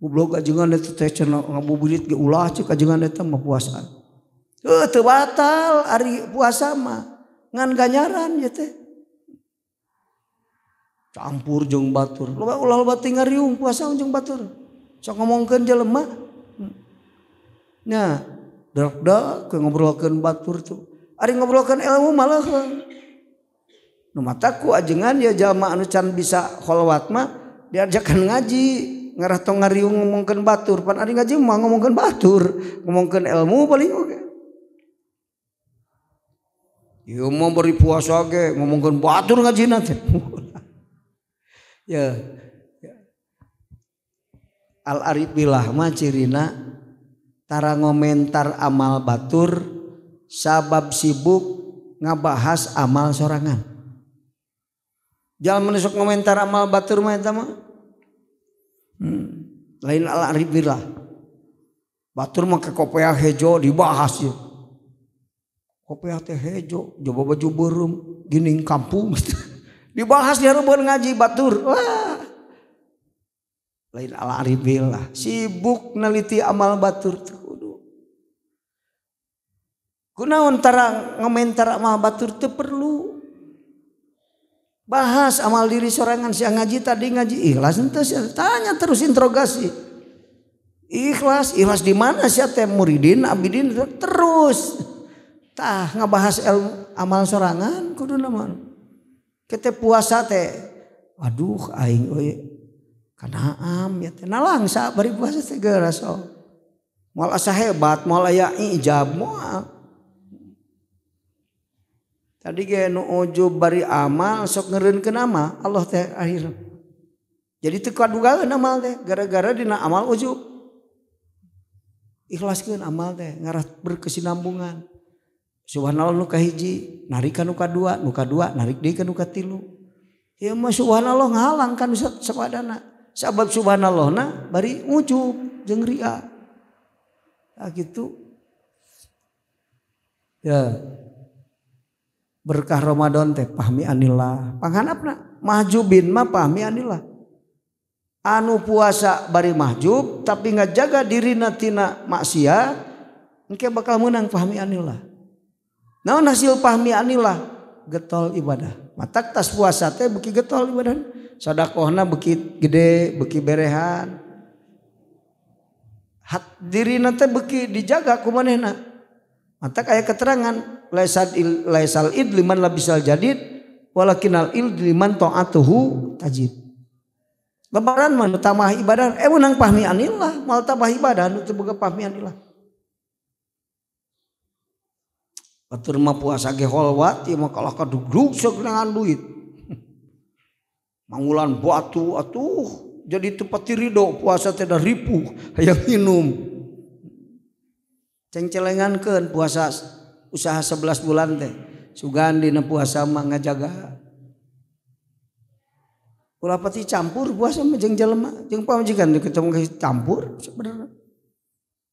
Goblok ajengan eta teh cenah ngabuburit ge ulah ceuk ajengan eta mah puasa. Heuh teu batal ari puasa mah ngan ganjaran ieu teh. Campur jeung batur. Loba ulah loba teh ngariung puasa jeung batur. Sok ngomongkeun jelema. Nya dak-dak ngobrolkeun batur tuh. Ari ngobrolkeun ilmu malah. Nu mataku ajengan ya jalma anu can bisa kholwat mah diajakan ngaji ngarah tong ngariung ngomongkeun batur. Pan ari ngaji mah ngomongkeun batur, ngomongkeun ilmu paling oge. Ieu mah bari puasa ge ngomongkeun batur ngajina teh. Ya. Al arif billah mah cirina tara ngomentar amal batur sabab sibuk ngabahas amal sorangan. Jangan menusuk ngomentar amal batur mah eta mah. Lain al arif billah. Batur mah ke kopeah hejo dibahas ya. Kopeah teh hejo, coba baju beureum, gining kampung. Dibahas di hareupeun ngaji batur. Wah. Lain al arif billah, sibuk neliti amal batur teu kudu. Kunaon tara ngomentar amal batur teu perlu. Bahas amal diri sorangan siang ngaji tadi ngaji ikhlas henteu tanya terus interogasi. Ikhlas, ikhlas di mana sia teh muridin, abidin terus. Tah ngabahas ilmu amal sorangan kudu mah. Kita puasa teh aduh aing euy kanaam ya teh nalangsa bari puasa teh geura so. Moal asa hebat, moal aya ijab moal. Tadi ge nu ujub bari amal sok ngeureunkeun amal Allah teh akhir. Jadi teu kadugaeun amal teh gara-gara dina amal ujub. Ikhlaskeun amal teh ngarah berkesinambungan. Subhanallah nu kahiji, narik ka nu kadua, narik deui ka nu katilu. Ieu mah subhanallah ngahalang kan sapadana. Sabab subhanallahna bari ujub jeung ria. Tah kitu. Ya. Berkah Ramadan teh pahmi anillah. Panghanapna mahjubin mah pahmi anillah. Anu puasa bari mahjub tapi ngajaga dirina tina maksiat engke bakal meunang pahmi anillah. Naon hasil pahmi anillah? Getol ibadah. Matak tas puasa teh beuki getol ibadah. Sedekahna beuki gede, beuki berehan. Hat dirina teh beuki dijaga ku manehna. Matak aya keterangan laisal id liman labisal jadid walakinal id liman ta'atuhu tajid. Lebaran mah nu tambah ibadah meunang pahmi anillah, moal tambah ibadah nu teu boga pahmi anillah. Batur mah puasa ge holwat ieu mah kalah kadugdug sagenangan duit. Mangulan batu atuh jadi teu pati ridho puasa teh da ripuh hayang minum. Cengcelengankeun puasa usaha 11 bulan teh. Sugan dina puasa mah ngajaga. Ulah pati campur puasa mah jeung jelema jeung pamajikan ketemu campur sebenarnya.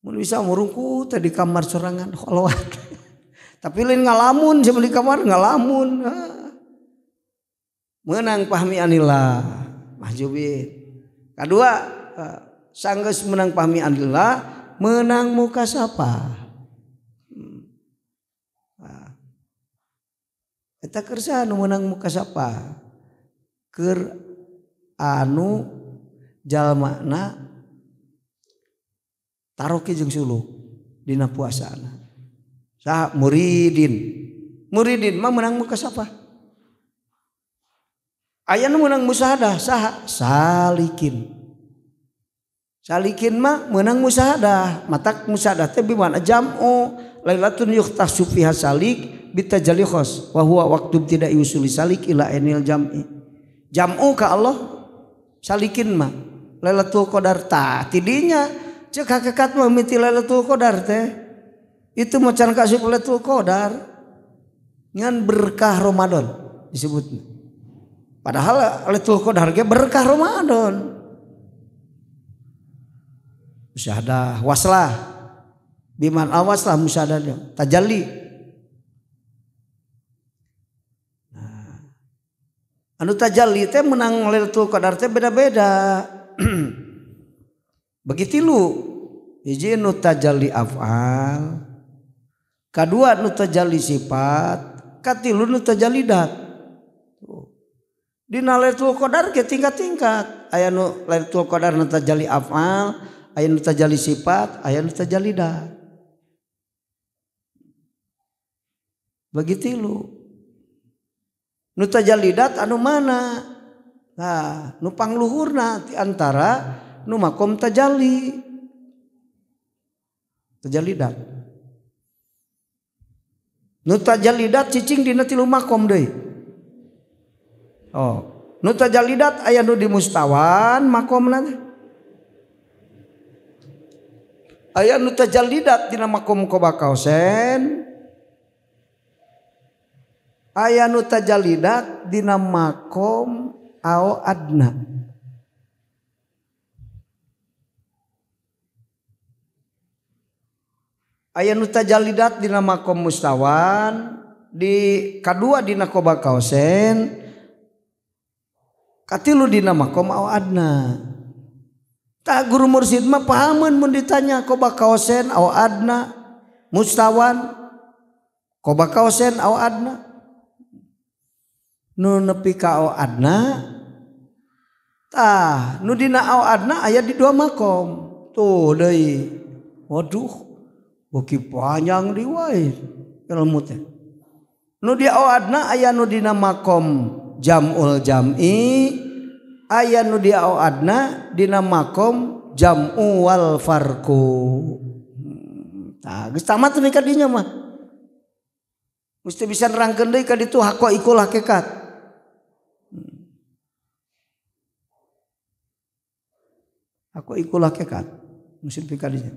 Mun bisa murungku teh di kamar sorangan kholwat. Tapi lain ngalamun, saya beli kamar ngalamun. Menang pahmi anillah mahjubin. Kadua sanggeus menang pahmi anillah menang mukasapah. Eta keur saha nu meunang mukasapah? Keur anu jalmana taroki jeung suluk dina puasana. Saha muridin. Muridin mah meunang mukasapah. Aya nu meunang musahadah saha? Salikin. Salikin mah meunang musahadah. Matak musahadah teh bimana jam'u lailatun yukhtasu fiha salik bitajalli khos wa huwa waqtu tidak yusuli salik ila ainil jam'i. Jam'u ka Allah salikin mah Lailatul Qadar tah tidinya cek hakikat mah miti Lailatul Qadar teh itu macan kasup Lailatul Qadar ngan berkah Ramadan disebutnya. Padahal Lailatul Qadar ge berkah Ramadan. Musyahadah waslah biman awaslah musyahadah tajalli. Anu tajalli teh menang Lailatul Qadar teh beda-beda. Bagi tilu, hiji nu tajalli af'al, kadua nu tajalli sifat, katilu nu tajalli dat. Dina Lailatul Qadar ge tingkat-tingkat. Aya nu Lailatul Qadar nu tajalli af'al, aya nu tajalli sifat, aya nu tajalli dat. Bagi tilu. Nu tajallidat anu mana? Nah, nu pangluhurna di antara nu makom tajalli. Tajallidat. Nu tajallidat cicing dina tilu makom deui. Oh, nu tajallidat aya nu di mustawan makomna teh. Aya nu tajallidat dina makom kobakausen. Aya nu tajallidat dina makom ao adna. Aya nu tajallidat dina makom mustawan, di kadua dina kobakausen, katilu dina makom ao adna. Tah guru mursyid mah pahameun mun ditanya kobakausen ao adna, mustawan, kobakausen ao adna. Nu nepi ka ao adna tah nu dina ao adna aya di dua makom tuh deui. Waduh beuki panjang deui wae ilmu teh. Nu di ao adna aya nu dina makom jam'ul jam'i, aya nu di ao adna dina makom jam'u wal farqu. Tah geus tamat nepi ka dinya mah. Mesti bisa nerangkeun deui ka ditu haqaiqul hakikat. Aku ikul hakikat mesti pikadinya.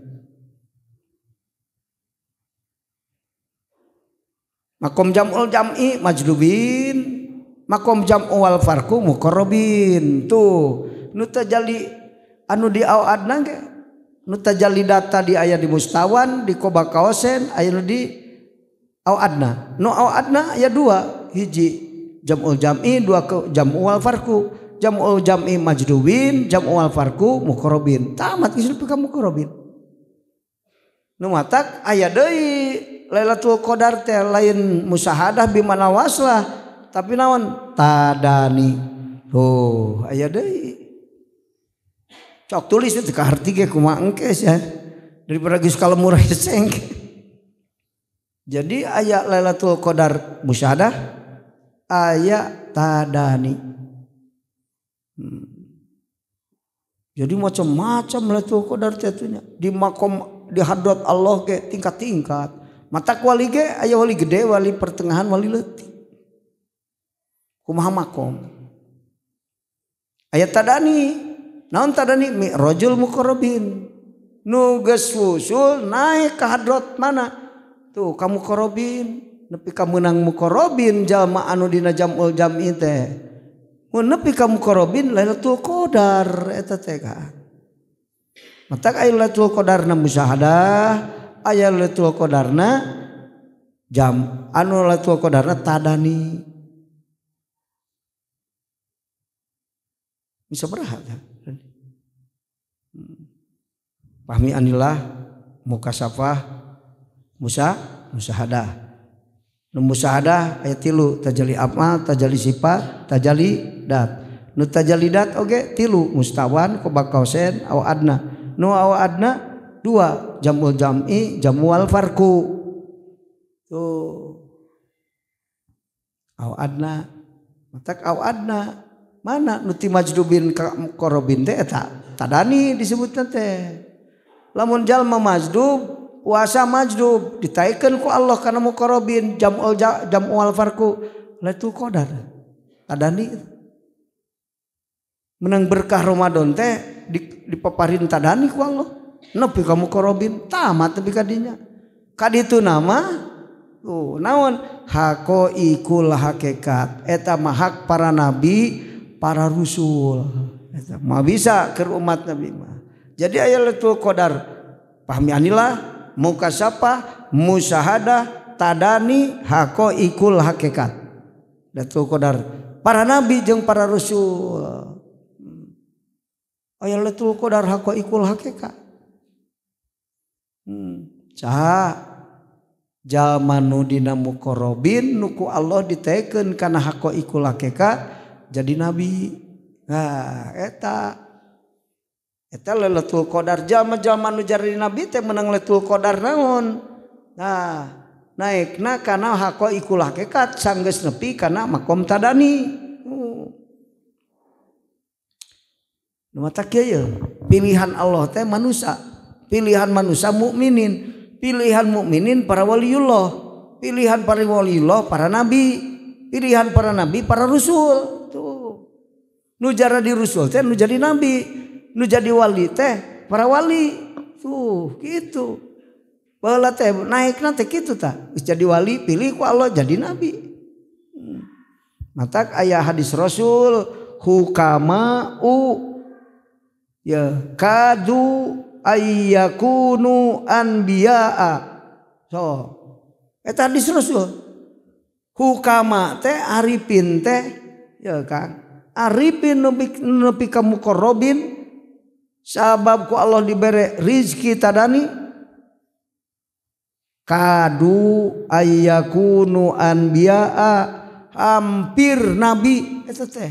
Makom jam'ul jam'i majdubin, makom jam'u wal farqu muqarrabin. Tuh nu tajalli anu di au adna ge nu tajalli data di aya di mustawan, di kobakausen, aya nu di au adna. Nu au adna aya dua, hiji jam'ul jam'i, dua ke jam'u wal farqu. Jam'ul jam'i majdubin, jam'ul farqu muqarrabin. Tamat geus nepi ka muqarrabin. Nu matak aya deui Lailatul Qadar teh lain musahadah bimana waslah, tapi naon tadani. Tuh aya deui. Cok tulis itu kaharti ge kumaha engke ya. Daripada geus kalemur heseng. Jadi aya Lailatul Qadar musyahadah, aya tadani. Jadi macam-macam Lailatul Qadar teh di makom di hadrat Allah ge tingkat-tingkat. Matak wali ge aya wali gede, wali pertengahan, wali leutik. Kumaha makom. Aya tadani. Naon tadani? Mi'rajul muqarrabin. Nu geus wusul naik ka hadrat mana? Tuh ka muqarrabin, nepi ka meunang muqarrabin jalma anu dina jam'ul jam'i teh. Mun nepi ka muqarrabin Lailatul Qadar eta teh ka. Matak aya Lailatul Qadarna musyahadah, aya Lailatul Qadarna jam anu Lailatul Qadarna tadani. Sabaraha tah? Fahmi anillah mukasafah musahadah. Nu musahadah aya 3 tajalli amal, tajalli sifat, tajalli dat. Nu tajalli dat oge 3 mustawan, qobaqausen, aw adna. Nu aw adna 2 jamul jam'i, jamual farku. Tuh. Aw adna, matak aw adna mana nu ti majdubin ka muqarrabin teh eta tadani disebutna teh. Lamun jalma majdub puasa majdub ditaikeun ku Allah kana muqarrabin jamul jam'ul farku lailatul qadar tadani. Menang berkah Ramadan teh dipaparin tadani ku Allah nepi ka muqarrabin tamat nepi ka dinya. Ka ditu nama tuh naon haqaiqul hakikat eta mah hak para nabi para rusul eta mah bisa keur umat nabi mah. Jadi aya lailatul qadar fahmi anillah mukasafah musahadah tadani haqaiqul hakikat. Lailatul qadar para nabi jeung para rasul. Aya lailatul qadar haqaiqul hakikat. Saha jalma nu dina muqarrabin nu ku Allah ditekeun kana haqaiqul hakikat jadi nabi. Nah eta eta lailatul qadar jalma-jalma nu jadi nabi teh menang lailatul qadar naon. Nah naikna kana haqaiqul hakikat sanggeus nepi kana makom tadani. Nu mata kieu pilihan Allah teh manusia, pilihan manusia mukminin, pilihan mukminin para waliullah, pilihan para waliullah para nabi, pilihan para nabi para rasul. Tuh. Nu jadi rasul teh nu jadi nabi, nu jadi wali teh para wali. Tuh gitu. Baheula teh naikna teh kitu tah. Geus jadi wali pilih ku Allah jadi nabi. Matak aya hadis Rasul hukama u ya kadu ayyakunu anbiya'a. So eta hadis Rasul. Hukama teh arifin teh ya Kang. Arifin nepi ka muqarrabin sabab ku Allah dibere rizki tadani kadu ayyakunu anbiya'a hampir nabi eta teh.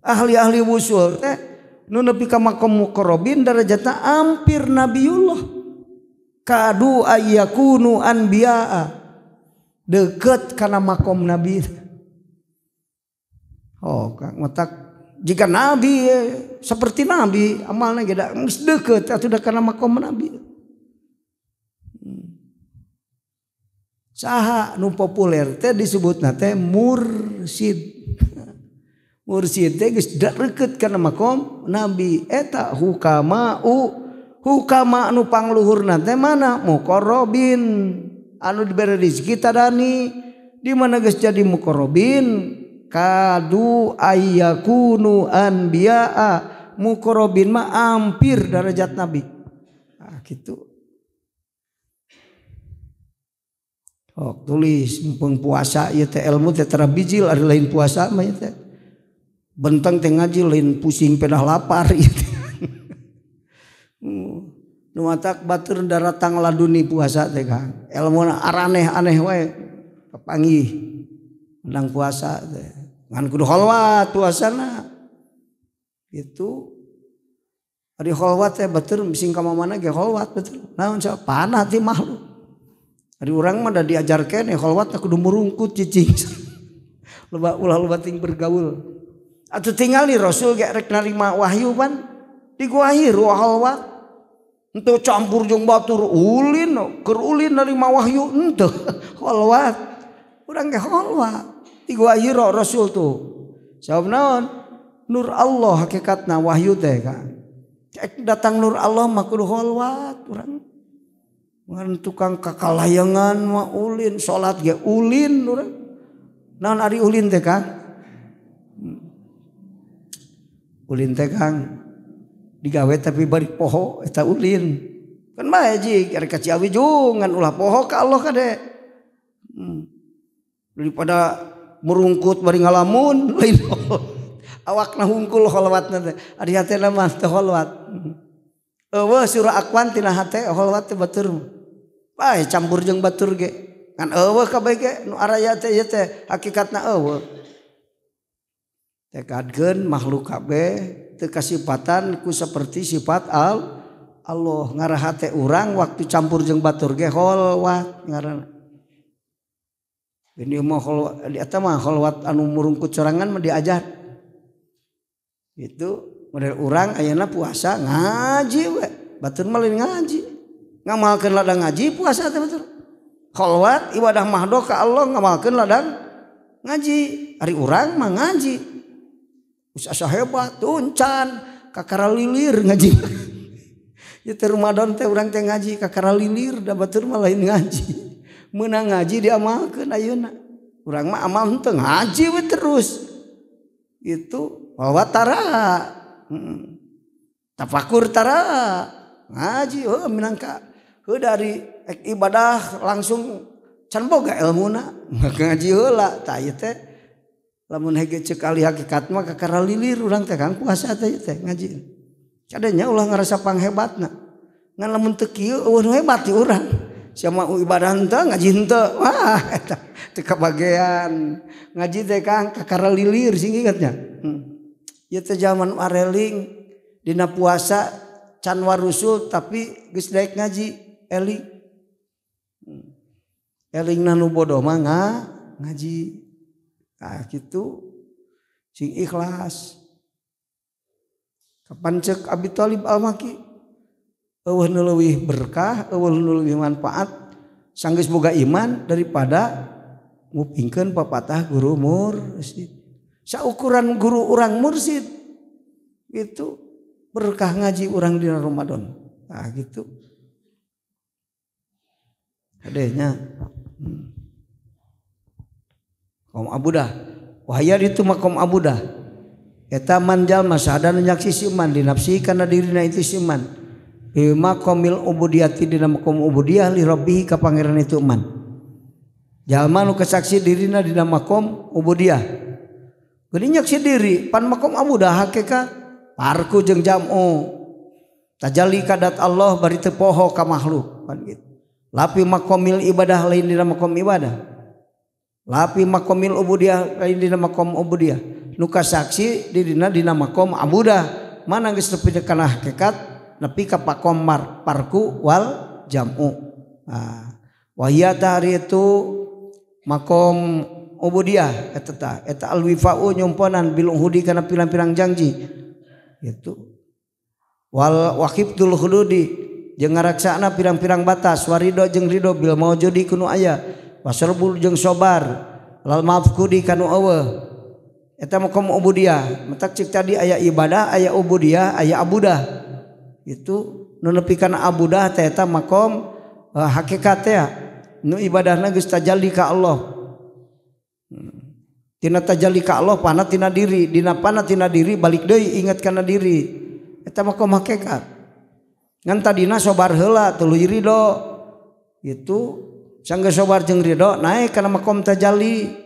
Ahli-ahli wusul teh nu nepi ka makom muqarrabin darajatna hampir nabiullah. Kadu ayyakunu anbiya'a deket kana makom nabi. Oh Kang matak jika nabi seperti nabi amalna ge da geus deket atuh da kana makom nabi. Saha nu populer teh disebutna teh mursid. Mursid teh geus deket kana makom nabi. Eta hukama u hukama nu pangluhurna teh mana muqarrabin anu dibere rezeki tadani di mana geus jadi muqarrabin kadu ayyakunu anbiya'a muqarrabin mah hampir derajat nabi. Ah gitu. Oh, tulis mumpung puasa ieu teh ilmu teh tara bijil ari lain puasa mah ieu teh. Benteng teh ngaji lain pusing pedah lapar ieu teh. Nu matak batur daratang laduni puasa teh Kang. Elmuna araneh-aneh wae kapanggih menang puasa teh. Ngan kudu kholwat puasana. Gitu. Ari kholwat teh batur bising ka mana ge kholwat betul. Naon sia panah ti makhluk. Ari urang mah da diajarkeun kholwat kudu murungkut cicing. Loba ulah loba ting bergaul. Atuh tingali Rasul ge rek narima wahyu pan di gua Hiro kholwat. Henteu campur jeung batur ulin, keur ulin narima wahyu henteu kholwat. Urang ge kholwat. Di gua Hiro Rasul tuh. Sabab naon? Nur Allah hakikatna wahyu teh Kang. Cek datang nur Allah mah kudu kholwat urang. Ngan tukang kakalayangan mah ulin, salat ge ulin urang. Naon ari ulin teh Kang? Ulin teh Kang digawe tapi bari poho eta ulin. Kan bae jig ari ka Ciawi jungan ulah poho ka Allah kade. Daripada merungkut bari ngalamun lain. Awakna hungkul kholwatna teh. Ari hatena mah teu kholwat. Eueuh surah akwan tina hate kholwat teh batur. Bae campur jeung batur ge. Ngan eueuh kabeh ge nu araya teh ieu teh hakikatna eueuh. Tekadkeun makhluk kabeh teu kasipatan ku seperti sifat Allah. Ngarah hate urang waktu campur jeung batur ge kholwat ngaranna. Ini mah kholwat di eta mah kholwat anu murungkut sorangan mah diajar. Itu model urang ayeuna puasa ngaji we. Batur mah lain ngaji. Ngamalkeun ladang ngaji puasa teh batur. Kholwat ibadah mahdoh ka Allah ngamalkeun ladang ngaji. Ari urang mah ngaji. Geus asa hebat tuncan kakara lilir ngaji. Ieu teh Ramadan teh urang teh ngaji kakara lilir da batur mah lain ngaji. Meunang ngaji diamalkeun ayeuna. Urang mah amal henteu ngaji we terus. Itu kholwat tara. Tafakur tara. Ngaji heuh minangka heuh dari ibadah langsung can boga elmuna. Ngaji heula tah ieu teh lamun hege ceuk ahli hakikat mah kakara lilir urang teh kang puasa teh ieu teh ngaji. Kadenya ulah ngarasa panghebatna. Ngan lamun teu kieu eueuh nu hebat ti urang. Siapa ibadah henteu ngaji henteu. Wah eta teu kabagean. Ngaji teh kang kakara lilir sing ingatnya. Ieu teh zaman areling dina puasa can warusul tapi geus daek ngaji eling. Elingna nu bodoh mah ngaji. Nah kitu sing ikhlas. Kapan ceuk Abi Thalib Al-Maki eueuh nu leuwih berkah, eueuh nu leuwih manfaat sanggeus boga iman daripada ngupingkeun papatah guru mursyid. Saukuran guru urang mursyid itu berkah ngaji urang dina Ramadan. Nah gitu. Hadehnya. Makom abudah. Wahya itu makom abudah. Eta man jalma sadar nyaksi si iman di nafsi kana dirina itu si iman. Bi maqamil ubudiyati dina maqam ubudiyah li rabbihi ka pangeran itu iman. Jalma nu kesaksi dirina dina maqam ubudiyah. Geuning nyaksi diri pan maqam abudah hakikat parku jeung jam'u. Tajalli kadat Allah bari teu poho ka makhluk pan kitu. Lapi maqamil ibadah lain dina maqam ibadah. Lapi maqamil ubudiyah lain dina maqam ubudiyah. Nu kasaksi dirina dina maqam abudah. Mana geus nepi kana hakikat nepi ka pakom parku wal jam'u. Nah, wahia tah itu makom ubudiyah eta tah eta alwifa'u nyumponan bil uhudi kana pirang-pirang janji gitu. Wal waqibtul hududi jeung ngaraksana pirang-pirang batas warido jeung ridho bil maujudi kunu aya wasarbul jeung sobar lal mafqudi kanu eueuh. Eta makom ubudiyah. Matak cik tadi aya ibadah, aya ubudiyah, aya abudah. Itu nu nepi kana abudah teh eta makom hakikat teh nu ibadahna geus tajalli ka Allah. Tina tajalli ka Allah pana tina diri, dina pana tina diri balik deui ingat kana diri. Eta makom hakikat. Ngan tadina sobar heula tuluy ridho. Itu sanggeus sobar jeung ridho naik kana makom tajalli.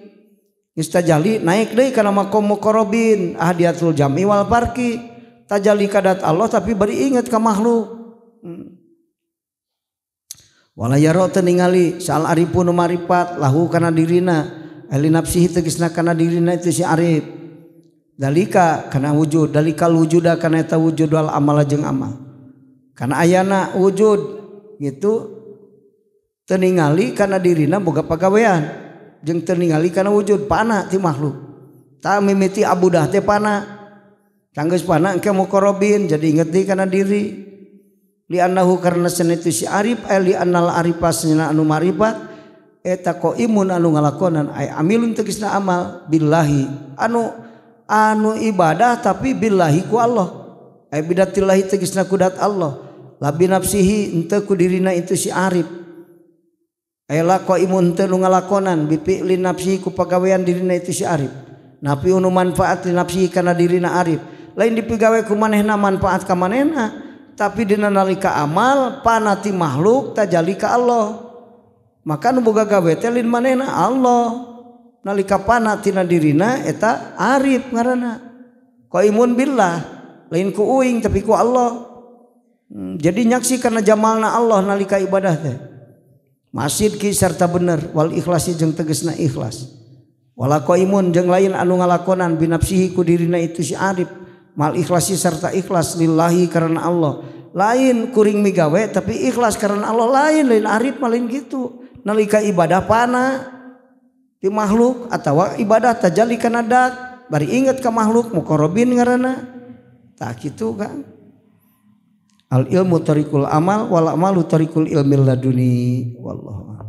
Geus tajalli naik deui kana makom muqarrabin ahdiyatul jam'i wal farqi. Tajalli kadat Allah tapi bari ingat ka makhluk. Wala yaro teu ningali sal arifu nu maripat lahu kana dirina ahli nafsihi tegasna kana dirina itu si arif. Dalika kana wujud, dalikal wujuda kana eta wujud wal amala jeung amal. Kana ayana wujud gitu teu ningali kana dirina boga pagawean jeung teu ningali kana wujud pana ti makhluk. Ta mimiti abudah teh pana. Sanggeus pana engke muqarrabin jadi inget deui kana diri. Li annahu karena sanetu si arif li annal arifa sena anu marifat eta qaimun anu ngalakonan ay amilun tegasna amal billahi anu anu ibadah tapi billahi ku Allah ay bidatillahi tegasna kudat Allah la binafsihi henteu ku dirina itu si arif ay la qaimun teu nu ngalakonan bi fi'li nafsihi ku pagawean dirina itu si arif napi anu manfaat li nafsihi kana dirina arif lain dipigawe ku manehna manfaat ka manehna tapi dina nalika amal panati makhluk tajali ka Allah maka nu boga gawe teh lain manehna Allah nalika pana tina dirina eta arif ngaranna. Qaimun billah lain ku uing tapi ku Allah. Jadi nyaksi karena jamalna Allah nalika ibadah teh. Masjid ki serta bener wal ikhlasi jeung tegesna ikhlas. Wala qaimun jeung lain anu ngalakonan binafsihi ku dirina itu si arif mal ikhlasi serta ikhlas lillahi karena Allah. Lain kuring migawe tapi ikhlas karena Allah lain lain arif malin gitu. Nalika ibadah pana di makhluk atau ibadah tajali kana dat bari inget ka makhluk muqarrabin ngaranna. Tah kitu kan. Al ilmu tariqul amal wal amalu tariqul ilmil laduni wallahu a'lam.